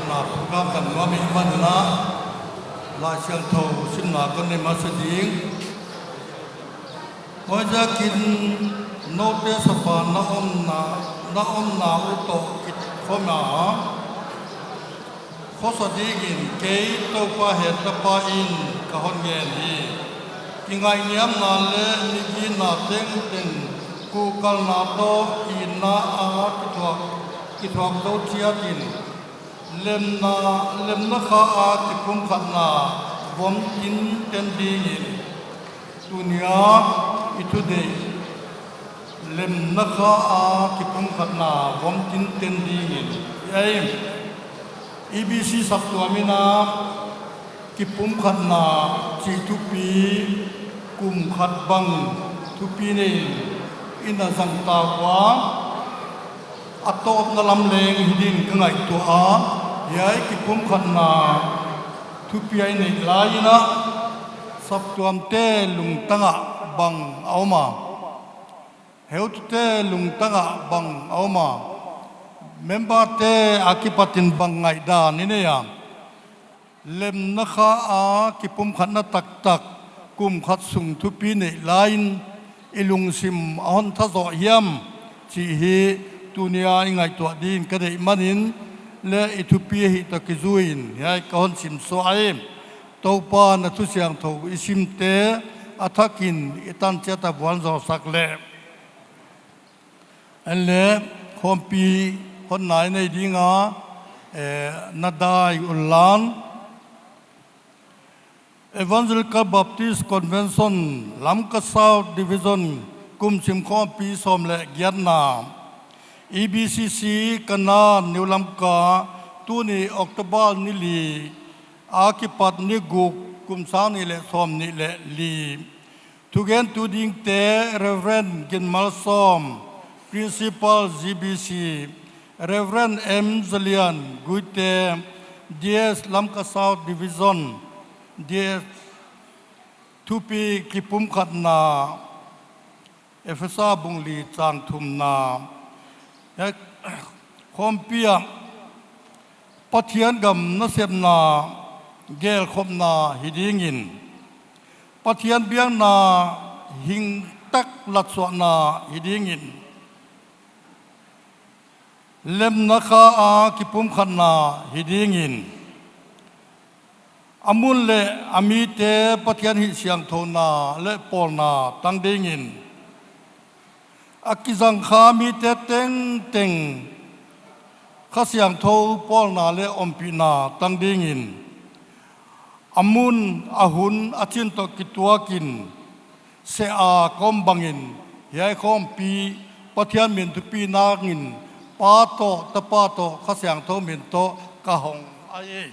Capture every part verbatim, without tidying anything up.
Na program dang nuam i hih manin, Laisiangthou simna kon nei masa ding. Huaiziakin noute sapa na omna, na omna uh toh kikhawm a, khosa dingin kei Toupa Hentapa in ka hon ngen hi. Kingaihniamna leh ni ginna tengteng kuhkalna toh itna a kithuak, kithuak tou chiatin, lemna, lemna kha a kipumkhatna vom tinten dingin, tunia i thudeih lemna kha a kipumkhatna vom tinten dingin, ei, E B C saptuam in a kipumkhatna chih thupi kum khat bang thupi nei in a zang ta ua, a tawpna lam leng hi ding ka ngaihtuah a, hiai kipumkhatna thupi a i neih lai in a, saptuamte lungtang ah bang a om a, heutute lungtang ah bang a om a, memberte akipatin bang ngaihdan i nei a, lemna kha a kipumkhatna taktak kum khat sung thupi neih lai in i lungsim a hon tha zoh hiam chih hi tunia i ngaihtuah dingin ka deih manin, leh i thupi ahih toh kizui in hiai ka hon sim suah hi. Toupa'n a thu siangthou i simte a thakin i tan chiat a vualzawl sak leh. Ei leh, khawmpi honna i nei ding a, eh, na dai unla. Evangelical Baptist Convention Lamka South Division kum sim khawmpi sawm leh giatna, E B C C Kanaan New Lamka, tuni October ni li a kipat ni guk, kum sang nih leh sawmnih leh li. Thugentu dingte, Reverend Ginmal Sawm, Principal G B C, Reverend M Zalian, Guite, D S Lamka South Division, D S. Thupi: Kipumkhatna. Efesa bung li chang thumna. Hiai khawmpi ah Pathian gam nasepna gelhkhopna hi dingin, Pathian biakna hing tak latsuahna hi dingin, lemna kha a kipumkhatna hi dingin, a mun leh a mite Pathian hihsiangthouna leh pawlna tang dingin, a kizang kha mite tengteng Kha Siangthou pawlna leh ompihna tang dingin, a mun, a hun, a chin toh kituakin, seh a ka om bangin, hiai khawmpi Pathian min thupi nangin, Pa toh, Tapa toh, Kha Siangthou min toh ka hong ahi.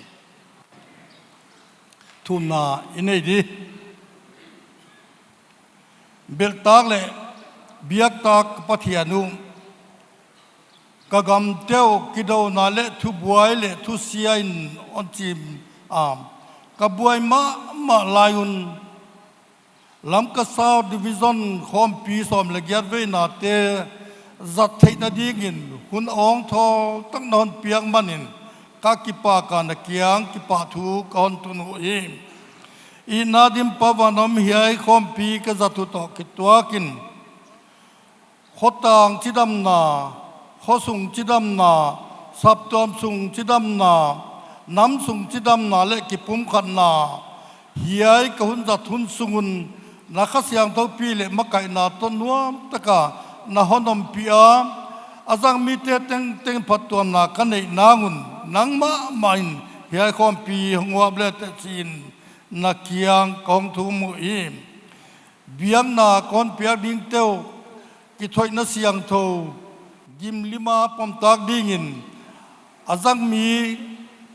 Thumna i nei di. Belhtak leh biaktak Pathian uh, ka gamte uh kidouna leh thubuai leh thusia in hon chim a, ka buai mahmah lai un, Lamka South Division khawmpi sawm leh giat veinate zat theihna dingin hun awngthawl tak na hon piak manin, ka kipak a, na kiang kipahthu ka hon tun uhi. Itna dimpa van a om hiai khawmpi ka zat uh toh kituakin, khotang chidamna, khosung chidamna, saptuam sung chidamna, nam sung chidamna leh kipumkhatna, hiai ka hun zat hun sung un, na Kha Siangthou pi leh makaihna toh nuamtaka na hon ompih a, a zang mite tengteng phattuamna ka neih nang un, nang mahmah in hiai khawmpi hong uap leh teh chiin, na kiang kong thum uhi. Biakna kon piak dingte uh, kithoihna siangthou, gimlim a pomtak dingin, a zang mi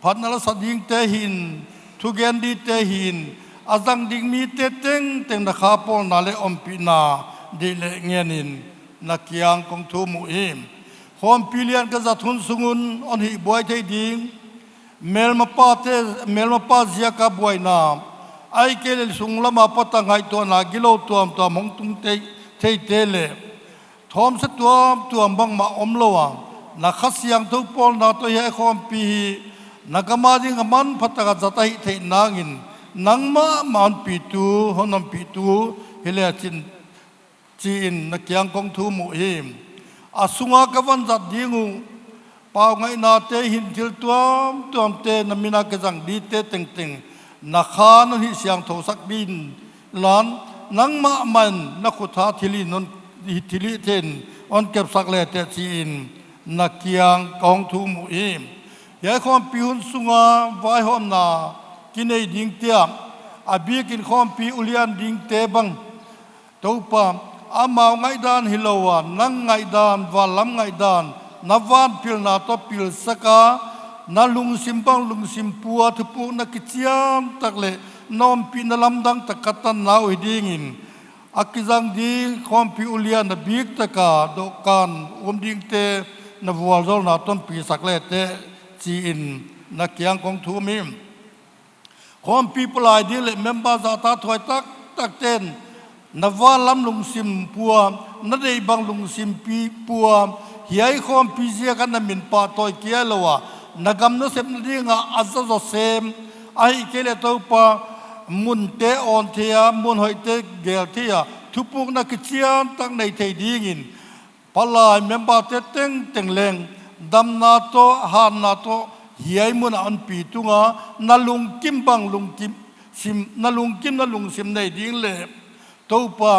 phatna la sa dingte hi'n, thugen dingte hi'n, a zang ding mite tengteng na kha pawlna leh ompihna deih leh ngenin, na kiang kong thum uhi. Khawmpi lian ka zat hun sung un hon hihbuai thei ding, melmapate, melmapa ziaka buaina, ahihkeileh sunglam apat a ngaihtuahna gilou tuamtuam hong tung thei, theite leh, thawmse tuamtuam bangmah omlou a, na Kha Siangthou pawlna toh hiai khawmpi hi na gam a ding a manpha taka zat ahih theih nangin, nangmah ma hon pitu, hon ompihtu hi lechin, chi in na kiang kong thum uh hi. A sunga ka vanzat ding uh, pau ngaihnate hin thil tuamtuamte na min a kizang dingte tengteng, na kha non hihsiangthou sak dingin, nangmah mah in na khut a thilhih non, thilhih ten hon kepsak leteh chi in na kiang kong thum uh hi. Hiai khawmpi hun sunga vaihawmna kinei dingte ah, a bikin khawmpi ulian dingte bang, Toupa, amau ngaihdan hilou a, nang ngaihdan, vanlam ngaihdan, na van pilna toh pilsak a, na lungsim bang lungsim pu a thupukna kichian tak leh na ompihna lamdang tak ka tanna uh hi dingin, a kizang ding khawmpi ulian a biktak a dohkan um dingte na vualzawlna tonpi sak leteh chi in na kiang kong thum hi. Khawmpi palai ding leh member zahtakhuai taktakte'n na vanlam lungsim pu a, na deihbang lungsim pi pu a, hiai khawmpi ziak a na min pahtawi kia lou a, na gam nasepna ding a a za zaw sem, ahihkeileh Toupa, munte awn thei a, mun hoihte gel thei a, thupukna kichian tak nei thei dingin, palai memberte tengteng leng damna toh, hanna toh, hiai mun a hon pi tung a, na lungkim bang lungkim sim, na lungkim, na lungsim nei ding leh, Toupa,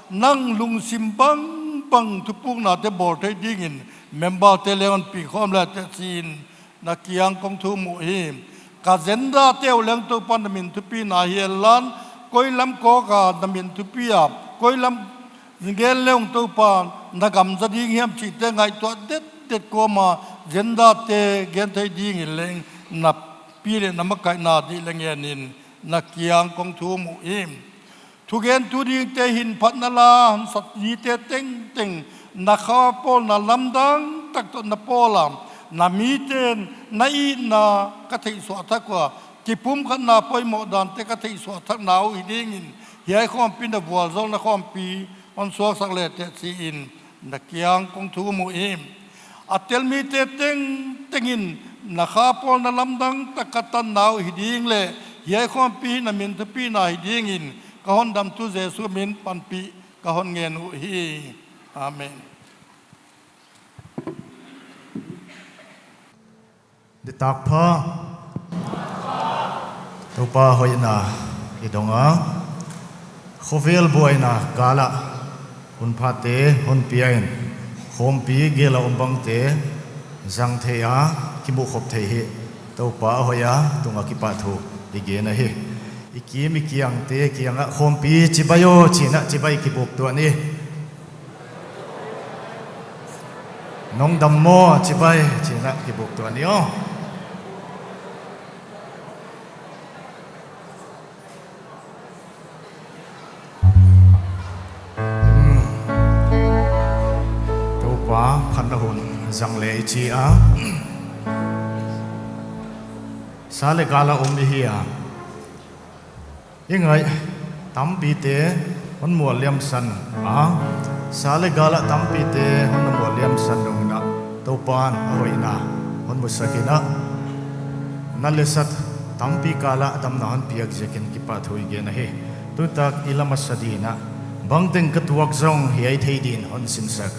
nang lungsim bangbang thupuknate bawl thei dingin, memberte leng hon pi khawm leteh chi in na kiang kong thum uh hi. Ka zendate uh leng Toupa na min thupina hial in, koi lam kawk a na min thupi a, koi lam gen leng Toupa na gam za ding hiam chihte ngaihtuah detdet kawm a, zendate gen thei dingin leng na pi leh na makaihna deih leng ngen in na kiang kong thum uh hi. Thugentu dingte hin phatna la hon sak dingte tengteng, na kha pawlna lamdang tak toh na pawl a, na mite'n na itna ka theihsuah thak ua, kipumkhatna poimoh dante ka theihsuah thakna uh hi dingin, hiai khawmpi na vualzawlna khawmpi hon suaksak leteh chi in na kiang kong thum uh hi. A tel mite tengteng in na kha pawlna lamdang tak ka tanna uh hi ding leh, hiai khawmpi na min thupina hi dingin, ka Hondamtu Jesu min panpih ka hon ngen uh hi. Amen. Nitak pha. Toupa hoihna i dong a, khovel buaina kal ah hunphate hon pia in, khawmpi gel a om bangte zang thei a, kimuhkhop thei hi Toupa a hoih a, tung a kipahthu i gen ahi. I kim i kiangte kiang ah, khawmpi chibai aw chi in a chibai kibuk tuan i. Nong dam maw chibai chi in a kibuk tuan i aw. Toupa phatna hun zang le i chi a. Sa leh gal a om i hi a, i ngai tampite hon mual liamsan a, sa leh gal ah tampite hon mual liamsan nung in a, Toupa'n a hoihna hon musak in a, na letsat tampi kal ah damna hon piak ziakin kipahthu i gen ahi. Tutak i la masa ding in a, bangteng ka tuak zong hiai thei dingin hon sinsak.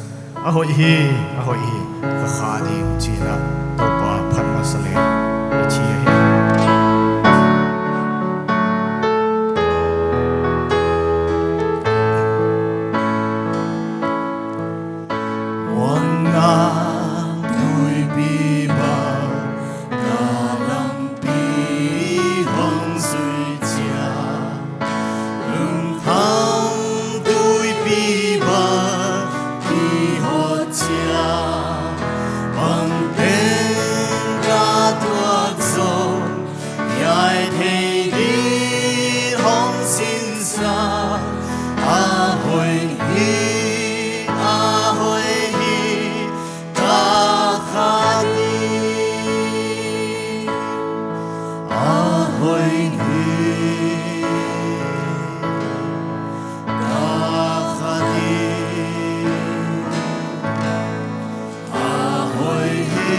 A hoih hi, a hoih hi, ka kha ding chi in a, Toupa phat masa le i chi ahi. Muanna tuipi bang ka lampi hong zui chiang, lungtang tuipi bang i hoh chiang, bangteng ka tuak zong hiai thei dingin hong sinsak. A hoih hi, a hoih hi, ka kha ding. A hoih hi, ka kha ding. A hoih hi,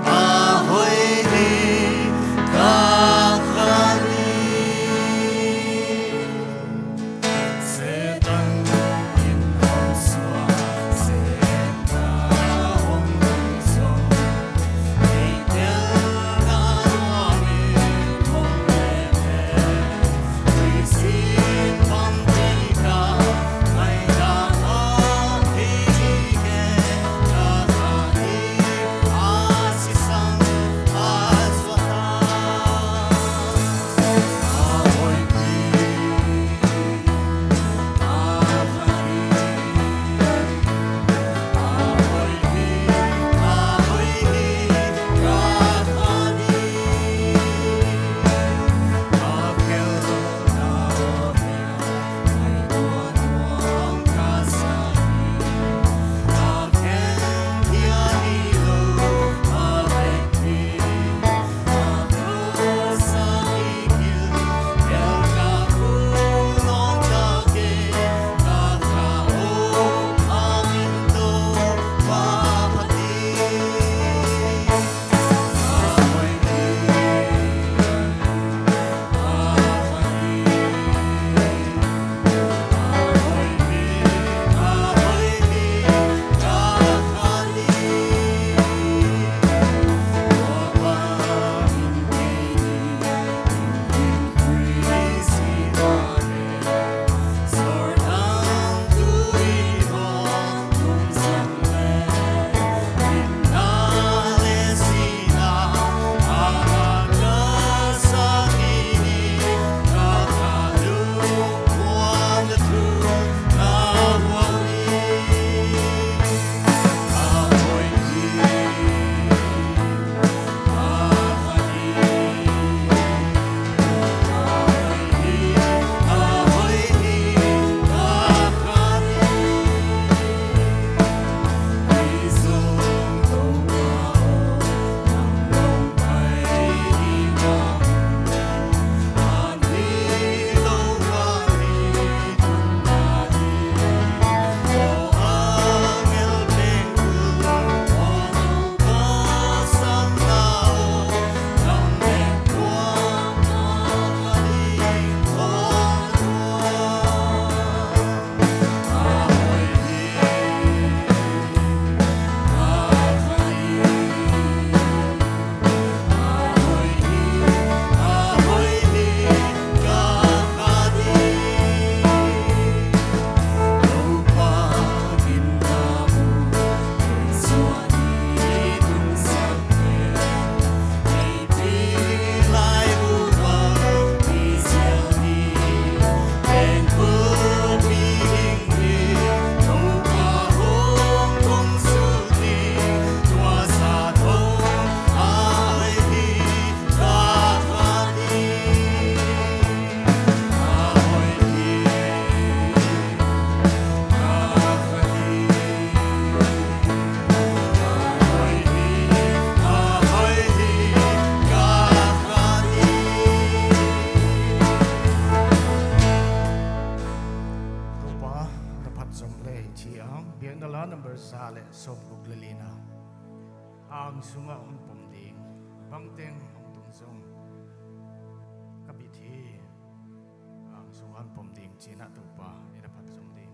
a hoih hi, Sawmguk leh lina. Ang sunga hon pom ding, bangteng hong tung zong, ka bit hi. Ang sunga hon pom ding, chih na Toupa, i na phat zom ding.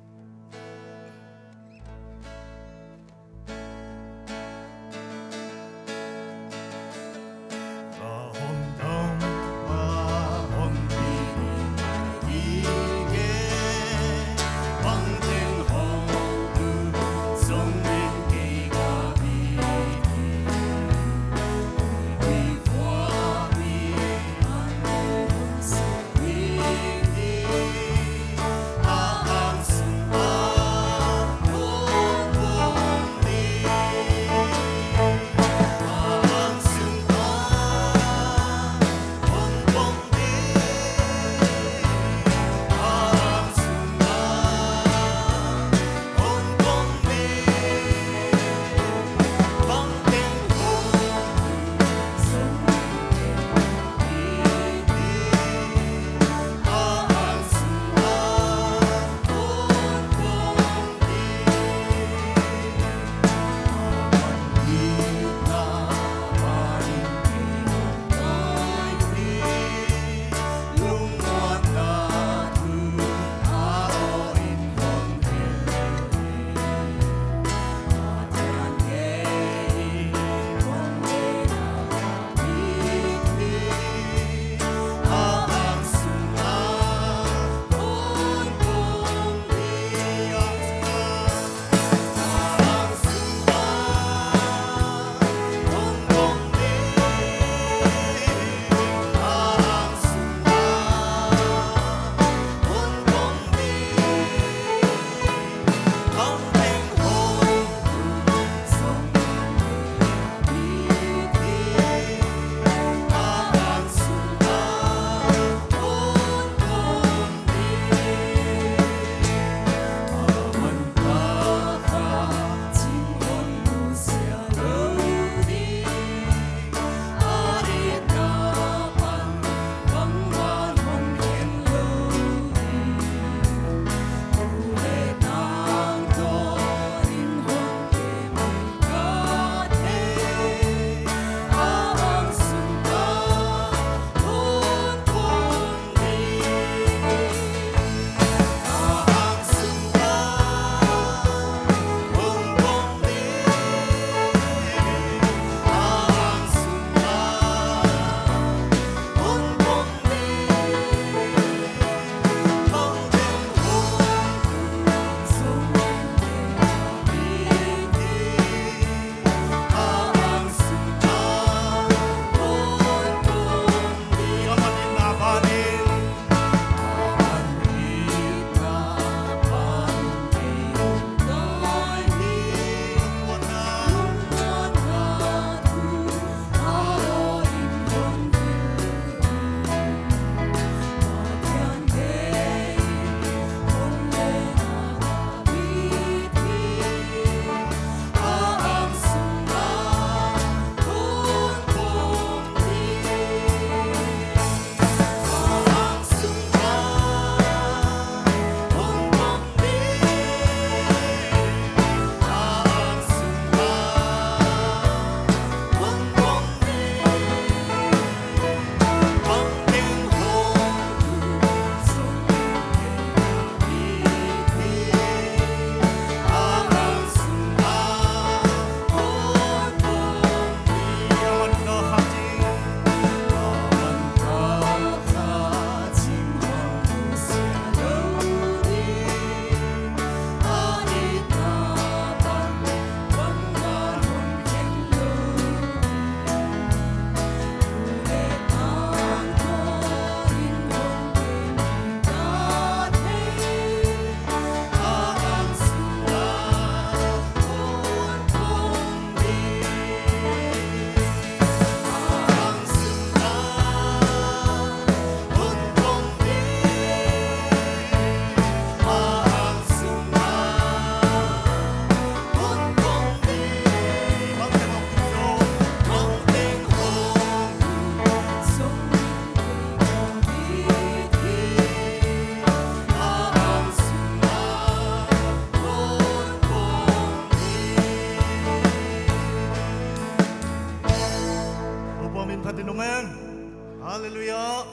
Halleluiah.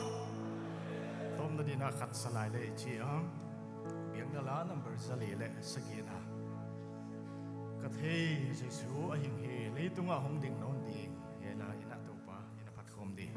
Tawpna dingin khat sa lai leh chi a. Biakna La number za li leh sagihna. Ka thei Jesu a hing hi, leitung ah hong ding nawn ding. Hiai la in Toupa in phat khawm di.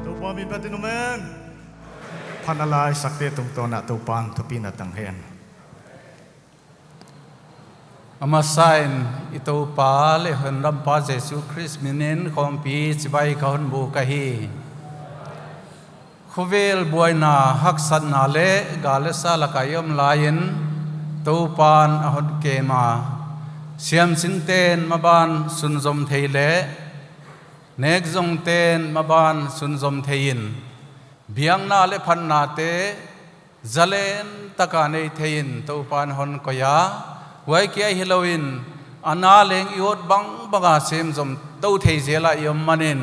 Toupa min phatin, amen. Phatna la i sakte tungtawn ah Toupan thupina tang hen. A masa in i Toupa leh hondampa Jesu Khrist min in khawmpi chibai ka hon buk ahi. Khovel buaina, haksatna leh gal leh sa lak ah i om lai in Toupan a hon kem a. Siamsinten maban sunzom thei leh nekzongten maban sunzom thei in, biakna leh phatnate zalen taka nei thei in Toupan hon koih a. Huai kia hilou in, a na leng i ut bangbang a semzom tou thei zel a i om man in,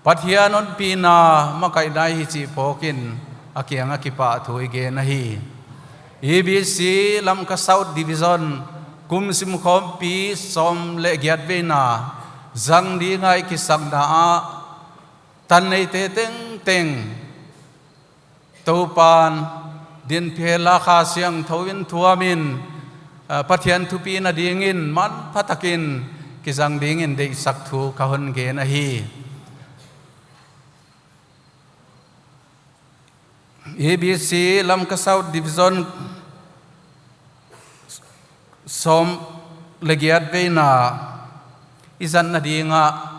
Pathian hon pina makaihna hi chih phawk in, a kiang ah kipahthu i gen ahi. E B C Lamka South Division kum sim khawmpi sawm leh giat veina zang ding a i kisakna ah tan neite tengteng Toupan dinpih a Kha Siangthou in thuamin, ah, Pathian thupina dingin manpha takin kizang dingin deihsak thu ka hon gen ahi. E B C Lamka South Division sawm leh giat veina i zatna ding ah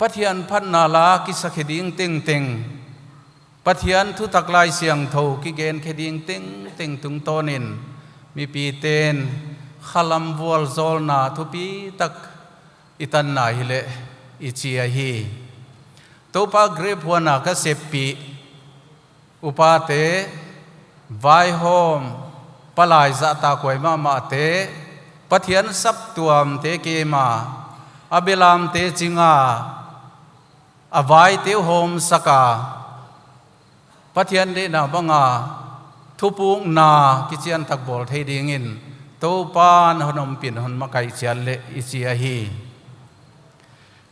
Pathian phatna la kisakhe ding tengteng, Pathian thutak Laisiangthou kigenkhe ding tengteng tungtawnin mipite'n khalam vualzawlna thupitak i tanna hileh i chi ahi. Toupa grep huan a ka seppih upate, vaihawm, palai zahtakhuai mahmahte, Pathian saptuamte kem a, a belamte ching a, a vaite uh hawmsak a, Pathian deihna bang a thupukna kichiantak bawl thei dingin Toupan hon ompih, hon makaih chiat leh i chi ahi.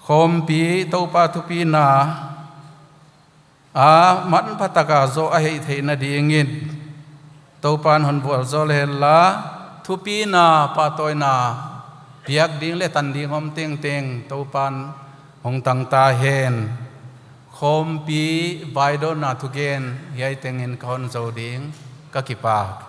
Khawmpi Toupa thupina a manpha taka zoh a hih theihna dingin Toupan hon vualzawl henla, thupina, pahtawina piak ding leh tan ding om tengteng Toupan hong tang ta hen. Khawmpi vaidawnna thugen hiai tengin ka hon zou ding, ka kipak.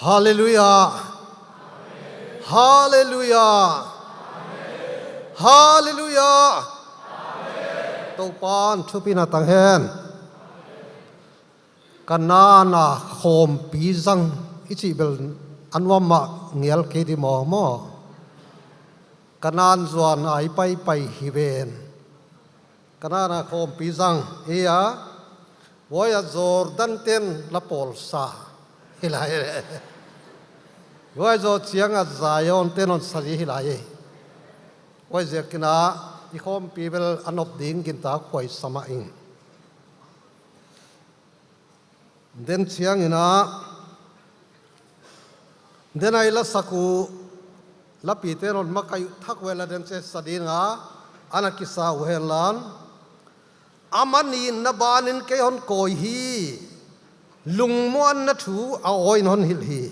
Halleluiah. Halleluiah. Halleluiah. Toupa'n thupina tang hen. Kanaan a khawmpi zang i chih bel a nuam mah ngial kei di maw maw. Kanaan zuan a i paipai hi ven. Kanaan a khawmpi zang hi a. Huai a Jordan te'n la pawl sa hi lai. Huai zoh chiang a Zion te'n hon sa di hi lai. Huaiziakin a i khawmpi bel a nop ding gintak huai sa mah ing. Den chiangin a, den a i la sak uh, lapite'n hon makaih thak uh leh den chih sa ding a, ana kisa uh henla. Amah nitna banin kei hon kawi hi, lungmuanna thu a awiin hon hilh hi.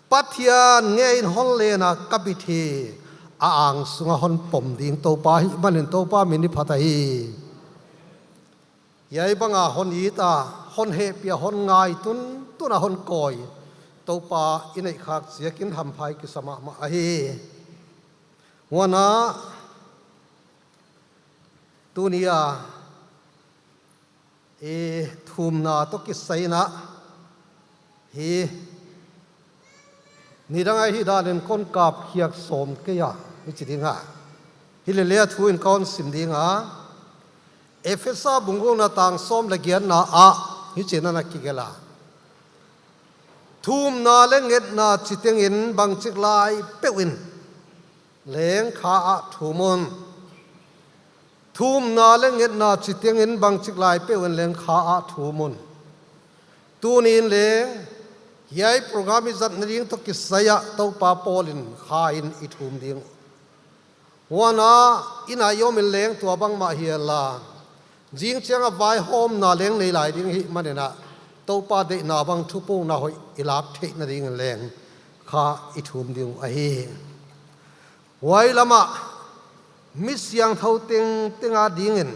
Pathian ngeiin hon len a ka bit hi, a ang sunga hon pom ding Toupa ahihmanin Toupa min i phat ahi. Hiai banga hon it a, hon hehpih a, hon ngai tuntun a hon kawi Toupa i neih khak ziakin hampha i kisa mahmah ahi. Huan a, tuni a i thumna toh kisai in a, hi, nidang a hih danin kon kap khiak sawm kei a, i chi ding a. Hilele a thu in kon sim ding a. Efesa bung gukna tang sawm leh giatna ah hichi'n ana kigelh a. Thumna leh ngetna chitengin bangchik lai peuhin leng kha ah thum un. Thumna leh ngetna chitengin bangchik lai peuhin leng kha ah thum un. Tuni'n leng hiai program i zatna ding toh kisai a Toupa pawlin kha in i thum ding uh. Huan a, inn a i om in leng tua bangmah hial a, zing chiang a vaihawmna leng nei lai ding ahihmanin a, Toupa deihna bang thupukna hoih i lak theihna dingin leng kha i thum ding uh ahi. Huai lam ah mi siangthou tengteng a dingin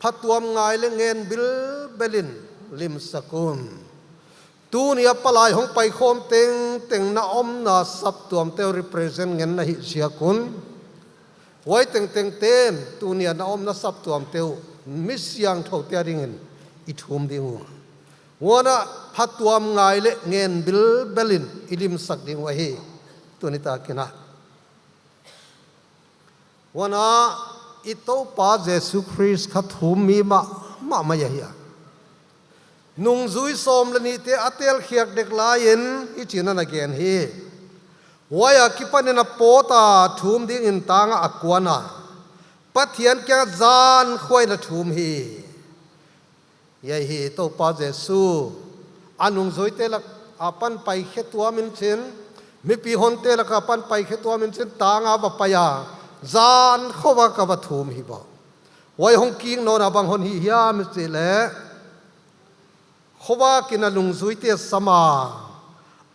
phatuam ngai leh ngen bilbelin limsak un. Tuni a palai hong paikhawm tengteng na omna saptuamte uh represent ngen na hih ziak un. Huai tengtengte'n tuni a na omna saptuamte uh mi siangthoute a dingin i thum ding uh. Huan a, phatuam ngai leh ngen bilbelin i limsak ding uh ahi. Tuni takin a, huan a, i Toupa Jesu Khrist kha thummi mahmah mai ahi a. Nungzui sawm leh nihte a tel khiak dek laiin hichi'n ana gen hi. Huai a kipanin a pawt a, thum dingin tang ah a kuan a, Pathian kiang ah zan khuain a thum hi. Hiai hi Toupa Jesu a nungzuite lak apan paikhe tuam in chin, mipi honte lak apan paikhe tuam in chin, tang a va pai a, zan khovak a va thum hi bou. Huai hong kik nawn a bang hon hih hiam i chih leh, khovakin a nungzuite sam a,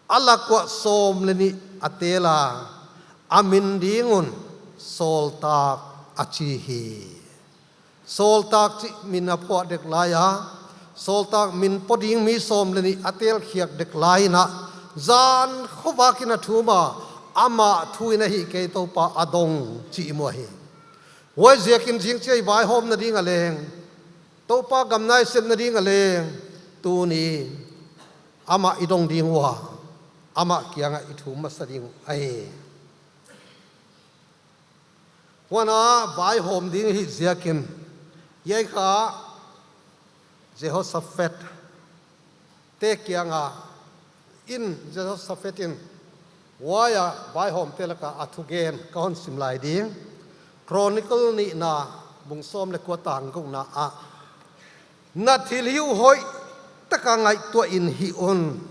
a lak uah sawm leh nih a tel a, a min ding un Sawltak a chi hi. Sawltak chih min a phuah dek lai a, Sawltak min pua ding mi sawm leh nih a tel khiak dek lai in a, zan khovakin a thum a, amah thu in ahihkeileh Toupa a dong chih i mu ahi. Huaiziakin zing chiang i vaihawmna ding a leng, Toupa gam na i sepna ding a leng, tuni amah i dong ding ua, amah kiangah i thum masa ding uh ahi. Huan a, vaihawm ding i hih ziakin, hiai kha Jehoshaphat te kiang a, in Jehoshaphat in huai a vaihawmte lak a a thugen ka hon sim lai ding. Chronicle nihna bung sawm leh kua tang gukna ah, na thilhih uh hoihtak a ngaihtuahin hih un.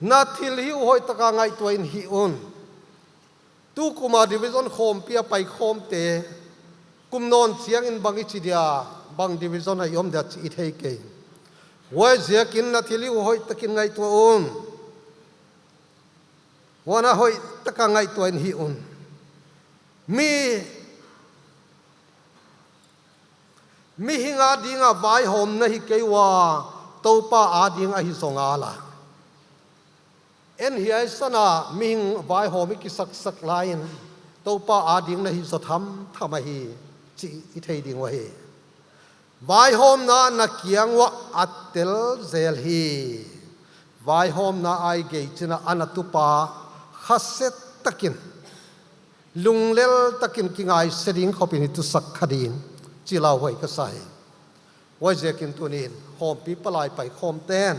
Na thilhih uh hoihtak a ngaihtuahin hih un. Tukum a division khawmpi a paikhawmte, kum nawn chiangin bang i chi dia, bang division a i om dia chih i thei kei. Huaiziakin na thilhih uh hoihtakin ngaihtuah un. Huan a, hoihtak a ngaihtuahin hih un. Mi, mihing a ding a vaihawmna hi kei ua, Toupa a ding ahi zaw ngal a. En hiai san a mihing vaihawm i kisaksak lai in, Toupa ading na hih zaw thamtham ahi chih i thei ding uh ahi. Vaihawmna na kiang uah a tel zel hi. Vaihawmna a i gei chin a ana tupa khasia takin, lunglel takin kingaise ding khop in i tusak kha ding chih lauhuai ka sa hi. Huaiziakin tuni'n hawmpi palai paikhawmte'n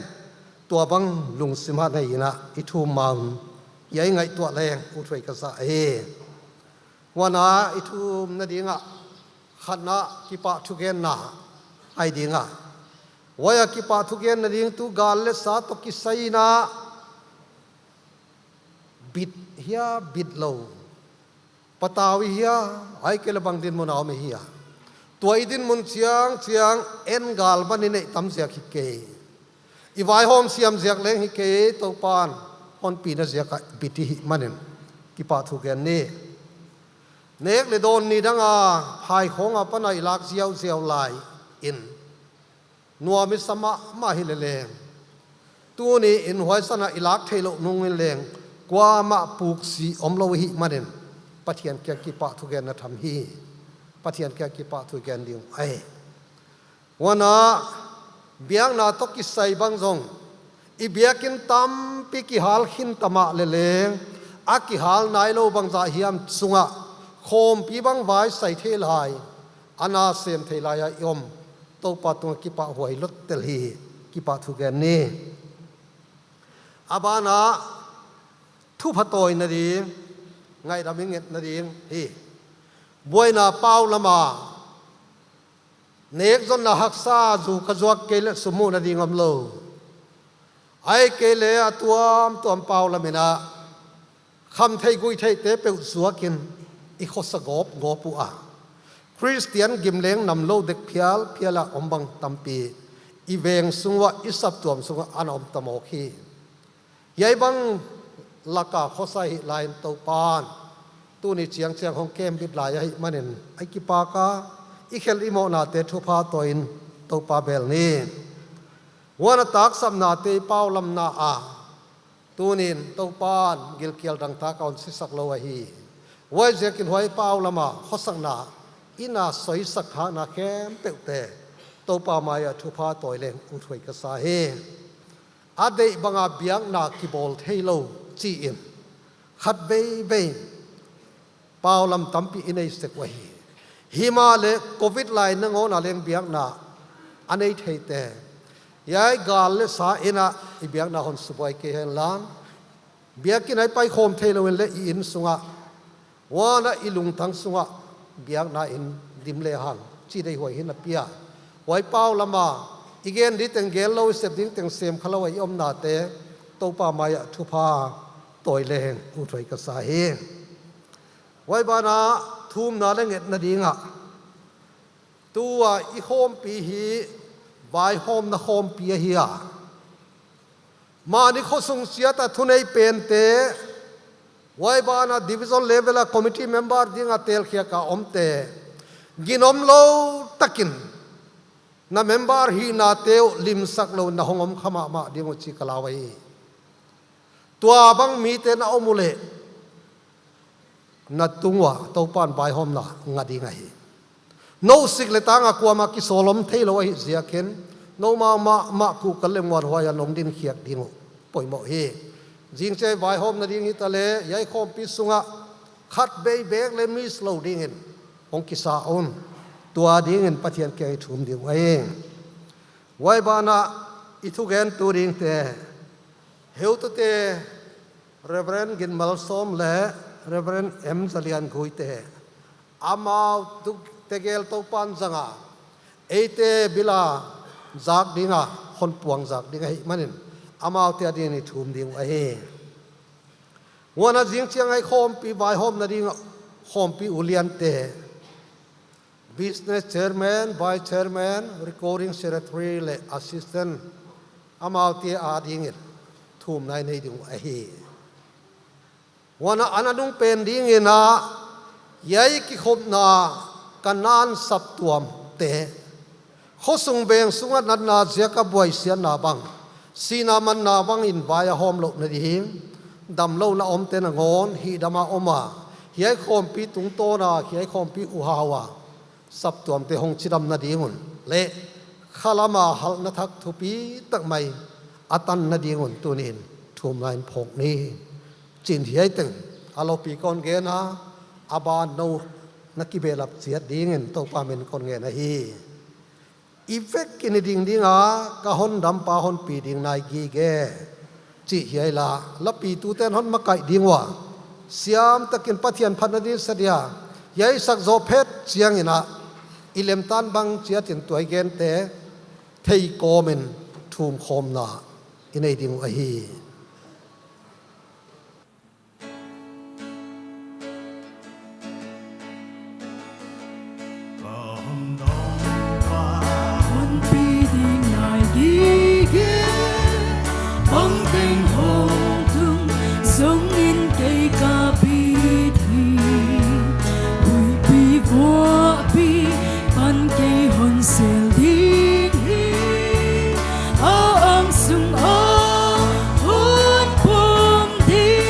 tuabang lungsim hatna in i thum maun, hiai ngaihtuah leng uthuai ka sa hi. Huan a i thumna ding ah, khatna kipahthugenna ahi ding a. Huai a kipahthugenna ding tu gal leh sa toh kisai in a, bit hia bit lou, patau i hia, ahihkeileh bang dinmun a om i hia, tua i dinmun chiangchiang en gal ban i neih tam ziak hi kei, i vaihawm siam ziak leng hi kei, Toupa'n hon pina ziak a bit i hih manin kipahthugen ni. Nek leh dawn ni dang a phaikhawng apan a i lak ziauziau lai in, nuam i sa mahmah hi leleng, tuni'n huai san a i lak theihlouh nung in leng kuamah puksi omlou i hih manin Pathian kiang kipahthugenna tham hi. Pathian kiang kipahthugen ding ahi. Huan a, biakna toh kisai bang zong, i biakinn tampi kihal khin ta mahleh leng, a kihal nailou bangzah hiam chungah khawmpi bang vaisai thei lai, ana sem thei lai a i om Toupa tungah kipahhuai lottel hi. Kipahthugen ni. A ban ah, thupha tawina ding, ngaihdam i ngetna ding hi. Buaina pau lam a, nekzonna haksa zu ka zuak kei leh sum muhna ding omlou, ahihkeileh a tuamtuam pau lam in a, khamtheih guihtheihte peuh zuak in i khosa gawpgawp ua, Khristian gim leng namlou dek phialphial a om bang tampi i veng sung uah, i saptuam sung uah ana om ta mawk hi. Hiai bang lak a khosa hih lai in Toupa'n tuni chiangchiang hong kembit lai ahih manin i kipak a, i khelh i mawhnate thupha tawi in Toupa bel ni. Huan a, taksapnate i pau lamna a, tuni'n Toupa'n gilkial dangtak a hon sisak lou ahi. Huaiziakin huai pau lam a khosakna in a soisak hakna khempeuhte Toupa mai ah thupha tawi leng uthuai ka sa hi. A deih bang a biakna kibawl theilou chi in, khatveivei pau lam tampi i nei sek uhi. Himahleh Covid lai nangawn a leng biakna a nei theite, hiai gal leh sa in a i biakna hon subuai kei hen la, biakinn ah i paikhawm theilou in leh i innsung ah, huan a, i lungtang sung ah biakna in dim lehang chih deihhuai hi na pia. Huai pau lam a i gen ding teng gellou, i sep ding teng semkhalou a i omnate Toupa mai ah thupha tawi leng uthuai ka sa hi. Huai ban ah, thumna leh ngetna ding ah, tu a i khawmpi hi vaihawmna khawmpi ahi a, mahni khosung chiat a thunei pente, huai ban a division level a committee member ding a telkhiak a omte, ginomlou takin na member hihnate uh limsak lou in na hong om kha mahmah ding uh chih ka lau hi. Tuabang mite na om uleh, na tung ua Toupa'n vaihawmna ngah ding ahi. Nou sik leh tang a kuamah kisawl om theilou ahih ziakin, noumau mahmah kuhkal leh muanhuai a nong dinkhiak ding uh poimoh hi. Zingchiang vaihawmna ding hitaleh, hiai khawmpi sung ah khatveivei leh miss lou ding in hong kisa un. Tua ding in Pathian kiang i thum ding uh ahi. Huai ban ah, i thugentu dingte, heutute, Reverend Gin Malsawm leh Reverend M Zaliangui te, amau tu tegel Toupa'n zang a, eite bil a zak ding a hon puang zak ding ahih manin, amaute ading in i thum ding uh ahi. Huan a, zingchiang a i khawmpi vaihawmna ding a khawmpi uliante, business chairman, vice chairman, recording secretary leh assistant, amaute ading in thumna i nei ding uh ahi. Huan a, a nunung pen ding in a, hiai kikhopna Kanaan saptuamte, khosung veng sung a natna ziak a buaisiatna bang, sihna manna bang in vai a hawmlouhna ding, damlouhna omte nangawn hihdam a om a, hiai khawmpi tungtawn a, hiai khawmpi uha ua saptuamte hong chidamna ding un leh khalam a halhna thak thupi tak mai a tanna ding un tuni'n thumna in phawk ni. Chi'n hiai teng a lopi kon gen a, a ban nou na kibehlap chiat dingin Toupa min kon ngen ahi. I vek in i ding ding a, ka hondampa hon pi ding nai gige, chih hiai la, lapituten hon makaih ding ua, siam takin Pathian phatna ding sa dia, hiai sak zoh phet chiangin a, i lemtan bang chiatin tuai gente thei kawmin thumkhawmna i nei ding uh ahi. Hon pi ding nai gige, bangteng hong tung zongin kei ka pi ding. Huihpi vuahpi pan kei hon sel ding hi, a ang sung a hon pom ding.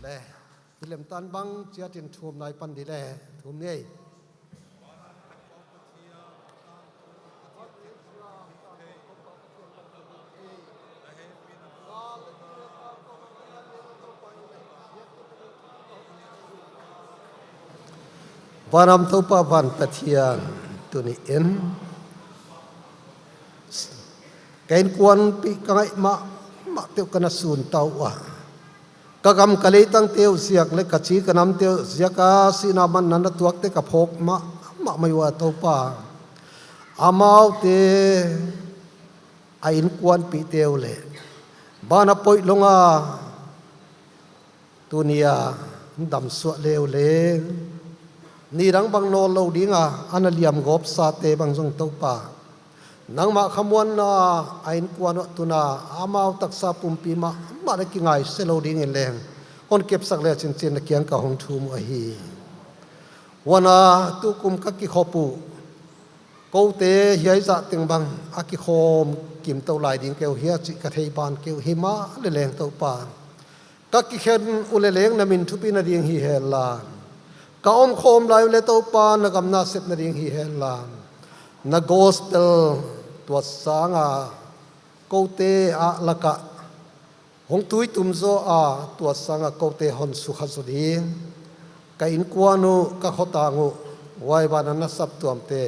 Le, i lemtan bang chiatin thumna i pan di le, thum ni ei. Vanram Toupa van Pathian, tuni in ka innkuanpih ka ngaih mahmah teuh ka na sun ta ua, ka gam ka leitangte uh ziak leh ka chi ka namte uh ziak a sihna manna na tuakte ka phawk mahmah mai ua Toupa. Amaute a innkuanpihte uh leh ban a poih lou a, tuni a damsuak le uh leng, nidang bang nawl lou ding a, a na liam gawp sate bang zong Toupa, nangmah khamuanna a innkuan uh tuni a amau taksa pumpi mahmah leh kingaise lou dingin leng hon kepsak le chinchin na kiang ka hong thum uh ahi. Huan a tukum ka kikhop uh koute hiai zah teng bang a kikhawm kim tou lai ding kei uh hia chih ka thei ban kei uh himahleh leng Toupa, ka kikhen uh leh leng na min thupina ding hi hen la, ka omkhawm lai uh leh Toupa na gam na sepna ding hi hen la, na gospel tuat sang a koute a lak ah Hong tuitum zaw a, tua sang a koute hon sukha zaw ding. Ka innkuan uh, ka khotang uh, huai ban a na saptuamte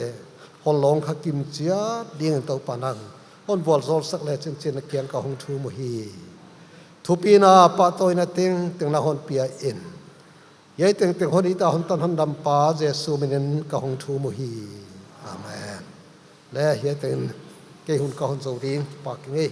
hon lawng kha kim chiat dingin Toupa nang hon vualzawlsak le chinchin na kiang ka hong thum uhi. Thupina pahtawina tengteng na hon pia in, hiai tengteng hon it a hon tan hon dampa Jesu minin ka hong thum uhi. Amen. Le hiai tengin kei hun ka hon zou ding, pak ing ei.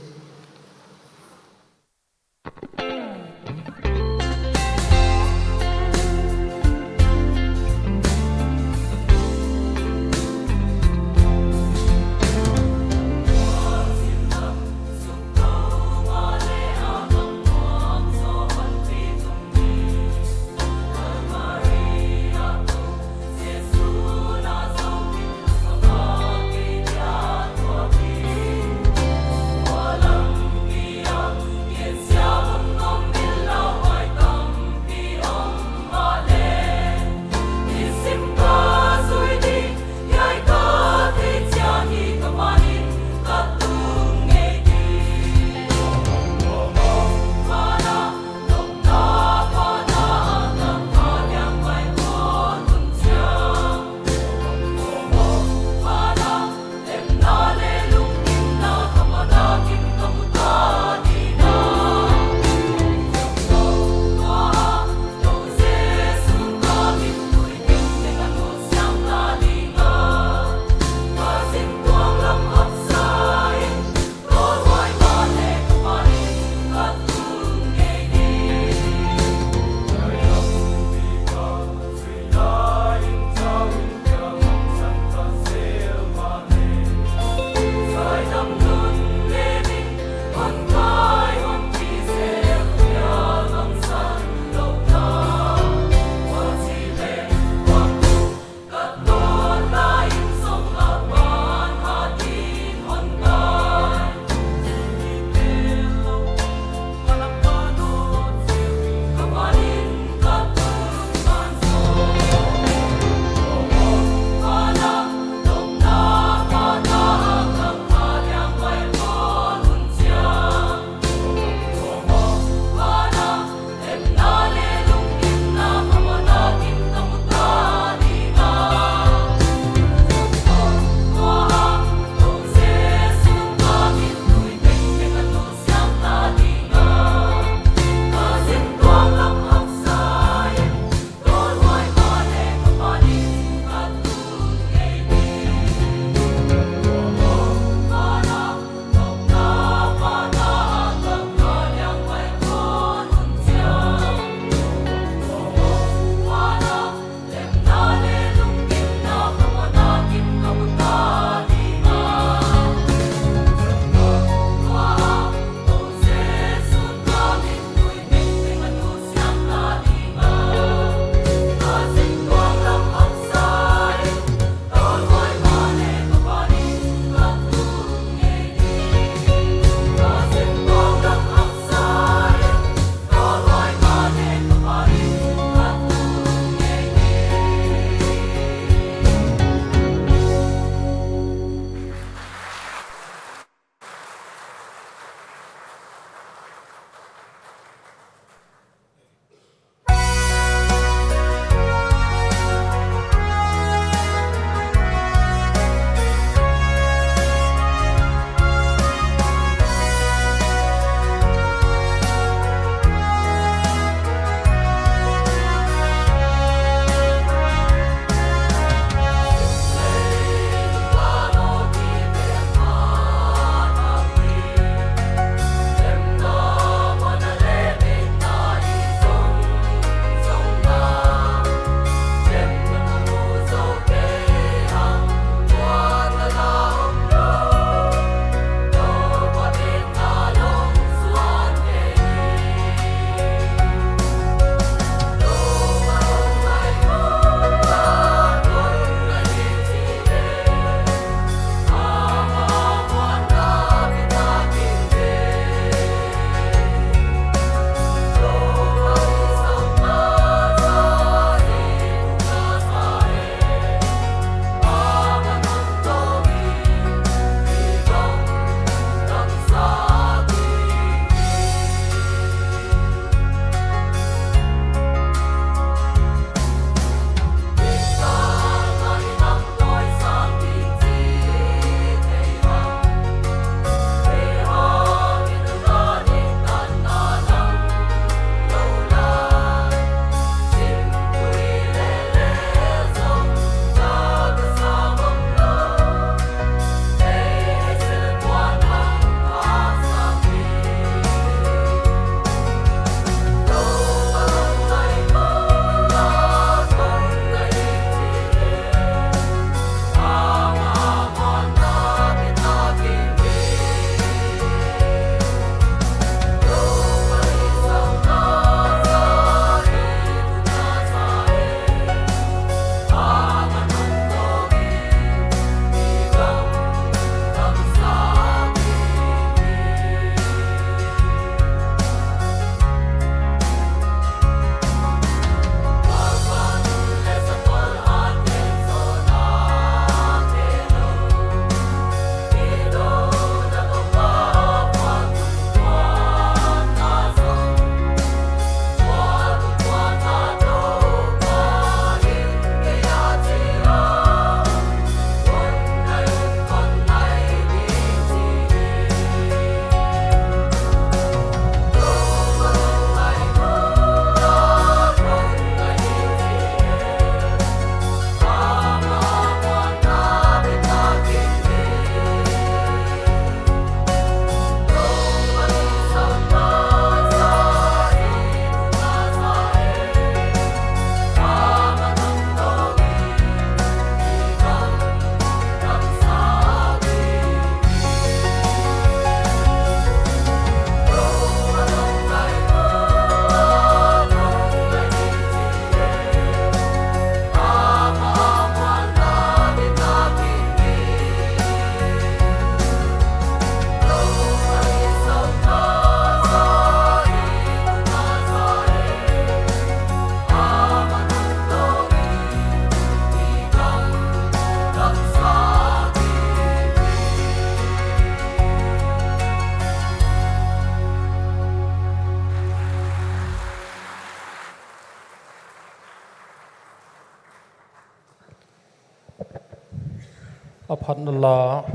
Phatna la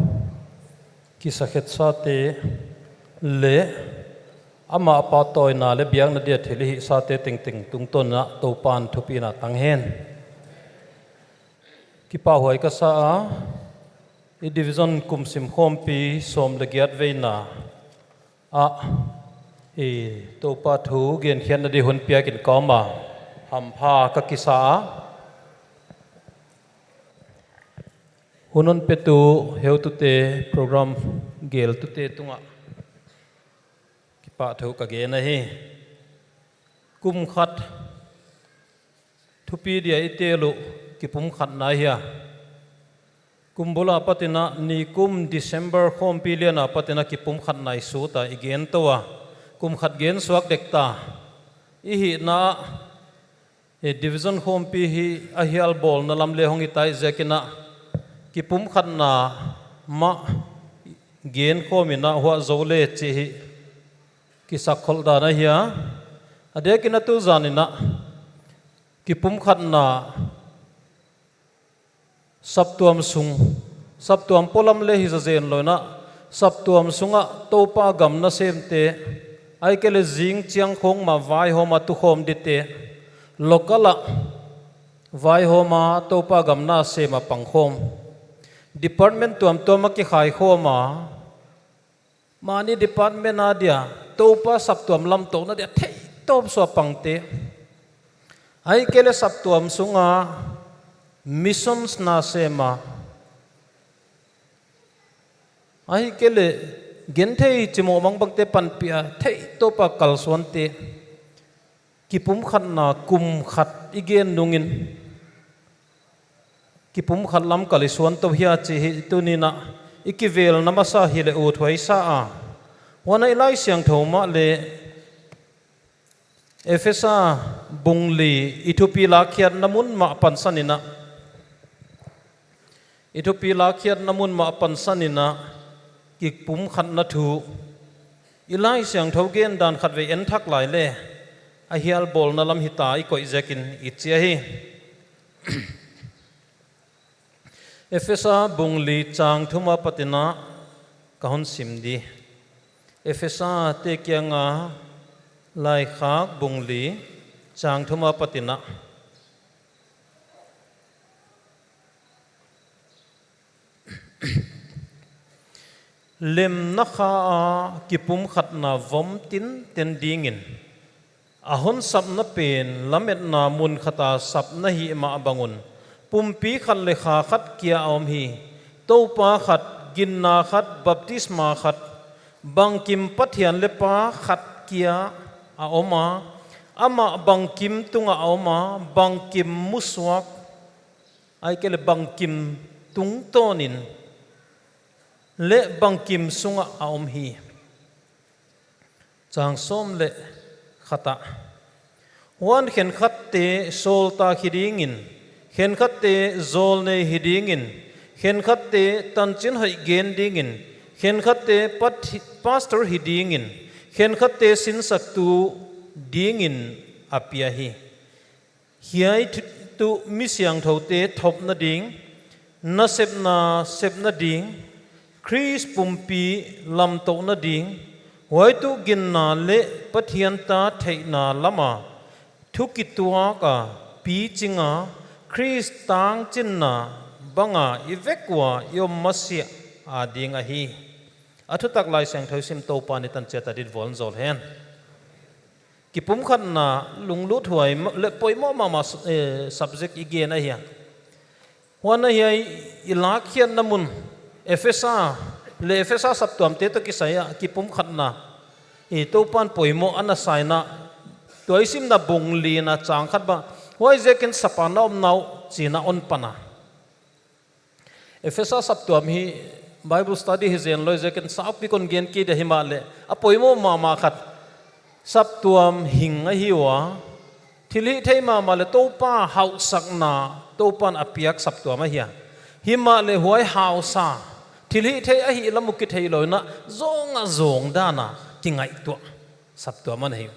kisakhet sate leh amah a pahtawina leh biakna dia thil hih sate tengteng tungtawn in Toupa'n thupina tang hen. Kipahhuai ka sa a, i division kum sim khawmpi sawm leh giat veina ah, i Toupa thu genkhiatna di hun piak in ka om a, hampha ka kisa a. Hun hon petu, heutute, program geltute tungah kipahthu ka gen ahi. Kum khat thupi dia i tel uh kipumkhatna ahi a. Kum bul apat in, nikum December khawmpi lian apat in kipumkhatna i sut a, i gen tou a. Kum khat gen suak dek ta. I hihna ah, eh, division khawmpi hi a hial bawlna lam leh hong hi ta ziak in, kipumkhatna mah gen khawm in huai zou leh chih hi kisakkholh dan ahi a. A diak in tu zan in kipumkhatna saptuam sung, saptuam polam leh hi zazen lou in, saptuam sungah Toupa gam nasemte, ahihkeileh zing chiang khawng mah vaihawm a tukhawm dite, local ah vaihawm a Toupa gam nasem a pangkhawm, department tuamtuam a kikhaikhawm a, mahni department a dia Toupa saptuam lamtouna dia theitawp sua pangte, ahihkeileh saptuam sunga missions nasem a, ahihkeileh genthei chimawh mangbangte panpih a theitawp a kalsuante, kipumkhatna kum khat i gen nung in kipumkhat lam kal i suan tou hia chih hi tuni in i kivelna masa hileh uthuai sa a. Huan i Laisiangthou mah leh Efesa bung li i thupi lakkhiatna mun mah pansan in, i thupi lakkhiatna mun mah pansan in kipumkhatna thu i Laisiangthou gen dan khatvei en thak lai leh a hial bawlna lam hita i koih ziak in i chi ahi. Efesa bung li chang thum apat in ka hon sim di. Efesate kianga laikhak bung li chang thum apat in. Lemna kha a kipumkhatna vom tinten ding in, a hon sapna pen lametna mun khat a sapna hih mah bang un, pumpi khat leh kha khat kia a om hi. Toupa khat, ginna khat, baptisma khat, bangkim Pathian leh Pa khat kia a om a, amah bangkim tungah a om a, bangkim musuak, ahihkeileh bangkim tungtawn in leh bangkim sungah a om hi. Chang sawm leh khat ah, huan khenkhatte sawltak hi ding in, khenkhatte zawlnei hi ding in, khenkhatte tanchinhoih gen ding in, khenkhatte pat-, pastor hi ding in, khenkhatte sinsaktu ding in a pia hi. Hiai tuh mi siangthoute thopna ding, nasepna sepna ding, Khrist pumpi lamtouhna ding, huai tuh ginna leh Pathian ta theihna lam a thu kituak a, piching a, Khrist tangchinna bang a i vek ua i om masiah a ding ahi. A thutak Laisiangthou sim Toupa'n i tan chiat a dit vual zawl hen. Kipumkhatna lunglut huai ma-, leh poimoh mahmah s-, eh, subject i gen ahi a. Huan ahi a i lakkhiatna mun, Efesa, leh Efesa saptuamte toh kisai a kipumkhatna i Toupa'n poimoh ana sa in, tua i simna bung lina chang khat bang, huaiziakin sap a na omna uh chi'n a hon pan a. Efesa saptuam hi Bible study hi zen lou ziakin saupi kon gen kei dia, himahleh a poimoh mahmah khat saptuam hing ahi ua. Thilhihtheih mahmah leh Toupa hauhsakna Toupa'n a piak saptuam ahi a. Himahleh huai hausa, thilhihtheih ahih lam uh kitheilou in, zawng a zawng dan a kingaihtuah saptuam ana hi.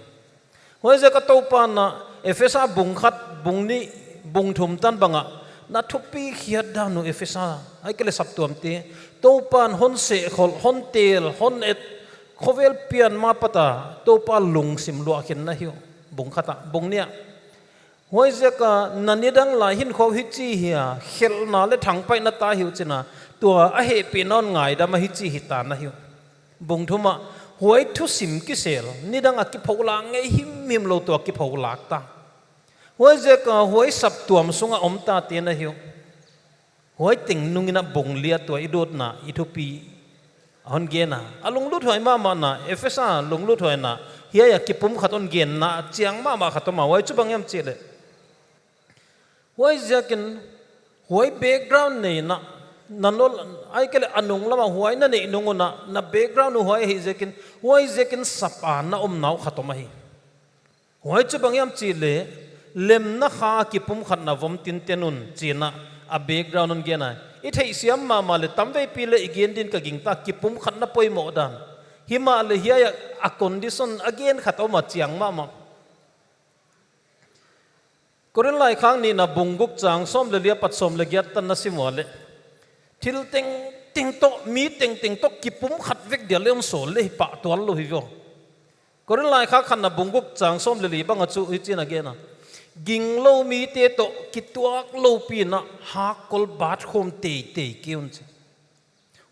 Huaiziak a Toupa'n Efesa bung khat, bung nih, bung thum tan bang ah Na thupi khiat dan uh Efesa, ahihkeileh saptuamte, Toupan hon sehkholh, hon tel, hon et, khovel pian ma pata, Toupa lungsim luah khin na hi uh. Bung khat ah, bung nih ah. Huaiziakin na nidang lai hinkhua uh hichi hi a, khelhna leh thangpaihna ta hi uh chi in a, tua a hehpihna uh ngaidam a hichi hita na hi uh. Bung thum ah, huai thusim kisel, nidang a kipholak ngei himhim lou tua kipholak ta. Huaiziakin huai saptuam sunga om tate na hi uh. Huai teng nungin a bung li ah tua i dotna i thupi a hon gen a. A lungluthuai mahmahna, Efesa lungluthuaina, hiai a kipumkhat hon genna chiang mahmah khat om a, huai chu bang hiam chih leh. Huaiziakin, huai background nei in a, na nol, ahihkeileh a nung lam ah huai na neih nung un a, na background uh huai ahih ziakin, huaiziakin sap a na omna uh khat om ahi. Huai chu bang hiam chih leh, lemna kha kipumkhatna vom tinten un chi in a, a background hon gen a. I theihsiam mahmah leh tamveipi leh i gen din ka gingta kipumkhatna poimoh dan. Himahleh hiai a, a condition a gen khat om a chiang mahmah. Korin laikhak nihna bung guk chang sawm leh li apat sawm leh giat tan na sim uleh. Thil tengteng toh, mi tengteng toh kipumkhat vek dia leng hon sawl leh hi pahtual lou hi uh. Korin laikhak khatna bung guk chang sawm leh li bang ah chu hichi'n a gen a. Ginglou mite toh kituak loupi in a hakkol bat khawm teitei kei un chi.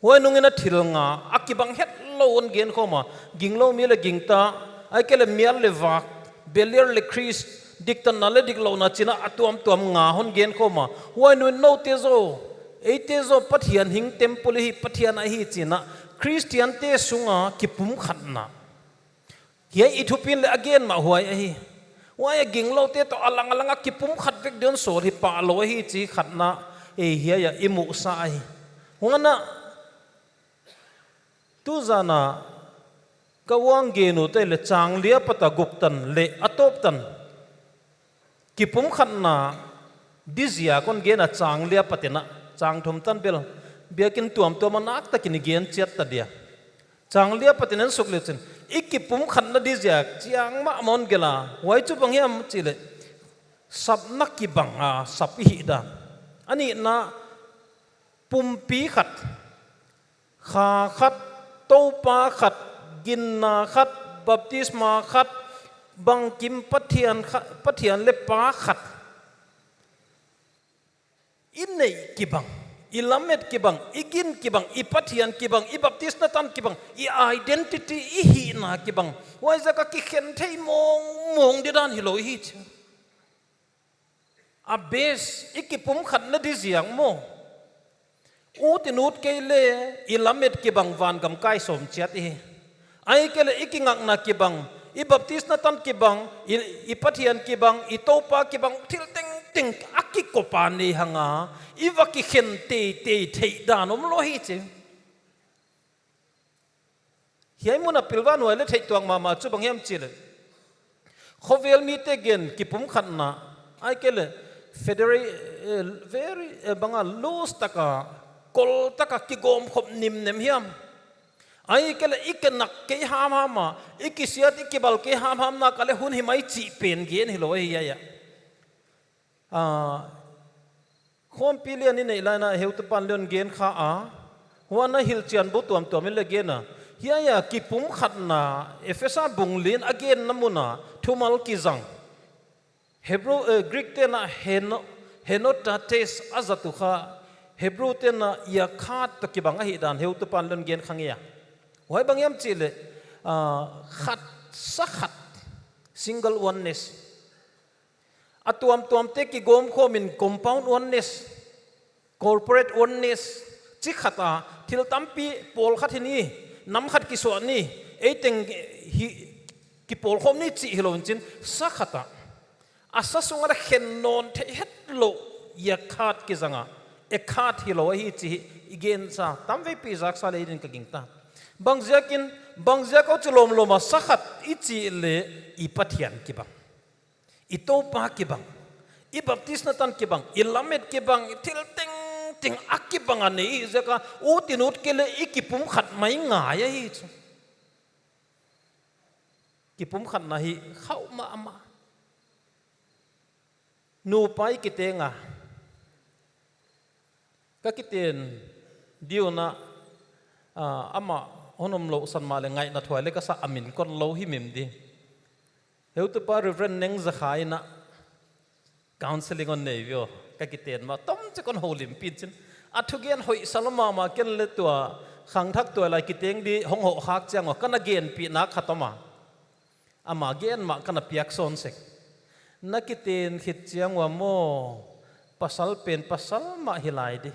Huai nungin a thil nga, a kibang hetlou hon gen khawm a, ginglou mi leh gingta, ahihkeileh mial leh vak, Beliar leh Khrist, diktatna leh diklouhna chi in a a tuamtuam nga hon gen khawm a, huai nungin noute zaw, eite zaw Pathian hing temple i hi, Pathian ahi chi in a, Khristiante sunga kipumkhatna. Hiai i thupi'n leh a gen mah huai ahi. Huai a gingloute toh a lang a lang a kipumkhat vek dia hon sawl hi pah lou ahi chi khatna, ei hiai a i muhsa ahi. Huan a, tuzan a ka uang gen uh te leh chang li apat a guk tan leh a tawp tan. Kipumkhatna di ziak hon gen a chang li apat in a, chang thum tan bel. Biakin tuamtuam a naktakin i gen chiat ta dia. Chang li apat in en suk leh chin. I kipumkhatna di ziak chiang mahmah hon gen a. Huai chu bang hiam chih leh. Sapna kibang a, sap i hih dan. A nihna pumpi khat. Kha khat, Toupa khat, ginna khat, baptisma khat, bangkim Pathian khat, Pathian leh Pa khat. I neih kibang, i lamet kibang, i gin kibang, i Pathian kibang, i baptisna tan kibang, i identity, i hihna kibang. Huaiziak a kikhen thei mawngmawng di dan hilou hi chi. A base, i kipumkhatna di ziak maw. Ut in ut kei leh, i lamet kibang vangam kai sawm chiat i hi. Ahihkeileh i kingakna kibang, i baptisna tan kibang, i, i Pathian kibang, i Toupa kibang, thil tengteng a kikop a nei hang a, i va kikhen teitei theih dan omlou hi chi. Hiai mun a pilvang huai leh theih tuak mahmah chu bang hiam chih leh. Khovel mite gen kipumkhatna, ahihkeileh federa-, eh, very, eh, bang a loose taka, kol taka kigawmkhop nimnem hiam. Ahihkeileh i kinak kei hamham a, i kisiat i kibal kei hamham nak a leh hun hi mai chih pen gen hilou ahi a. Ah, khawmpi lian i neih lai in a heutupa'n leng hon gen kha a, huan a hilhchian bu tuamtuam in leng gen a. Hiai a kipumkhatna Efesa bung lian a genna mun a thumal kizang. Hebrew, eh, Greek te'n a heno-, henostates a zat uh kha, Hebrew te'n a ïakhat toh kibang ahih dan heutupa'n leng hon gen kha ngei a. Huai bang hiam chih leh, ah, khat, sa khat, single oneness. A tuamtuamte kigawmkhawm in compound oneness, corporate oneness, chi khat a, thil tampi pawlkhat hi ni, nam khat kisuah ni, ei teng hi kipawlkhawm ni chih hilou in chin, sa khat a. A sa sung a leng khen nawn theih hetlou, ïakhat kizang a, ekhat hilou ahi chih i gensa, tamveipi zaksa leh i din ka gingta. Bangziakin, bangziak a chi lawmlawm a sa khat i chih leh i Pathian kibang. I Toupa kibang, i baptisna tan kibang, i lamet kibang, i thil tengteng a kibang a nei ziak a, ut in ut kei leh i kipumkhat mai ngai ahi chu. Kipumkhatna hi khauh mahmah. Nupa i kiteng a, Ka kiten di un a, ah, amah hon omlouhsan mahleh ngaihna thuai leng ka sa, a min kon lou himhim di. Heutupa Reverend Neng Za Khai in a counselling hon nei veh, ka kiten mah, tomchik kon houlimpih chin. A thugen hoih sa lou mahmah, ken leng tua khangthak tuailai kiteng di hong hoh khak chiang ua ka na genpih nak khat om a. Amah gen mah ka na piak sawn sek. Na kiten khit chiang ua maw, pasal pen pasal mah hi lai di.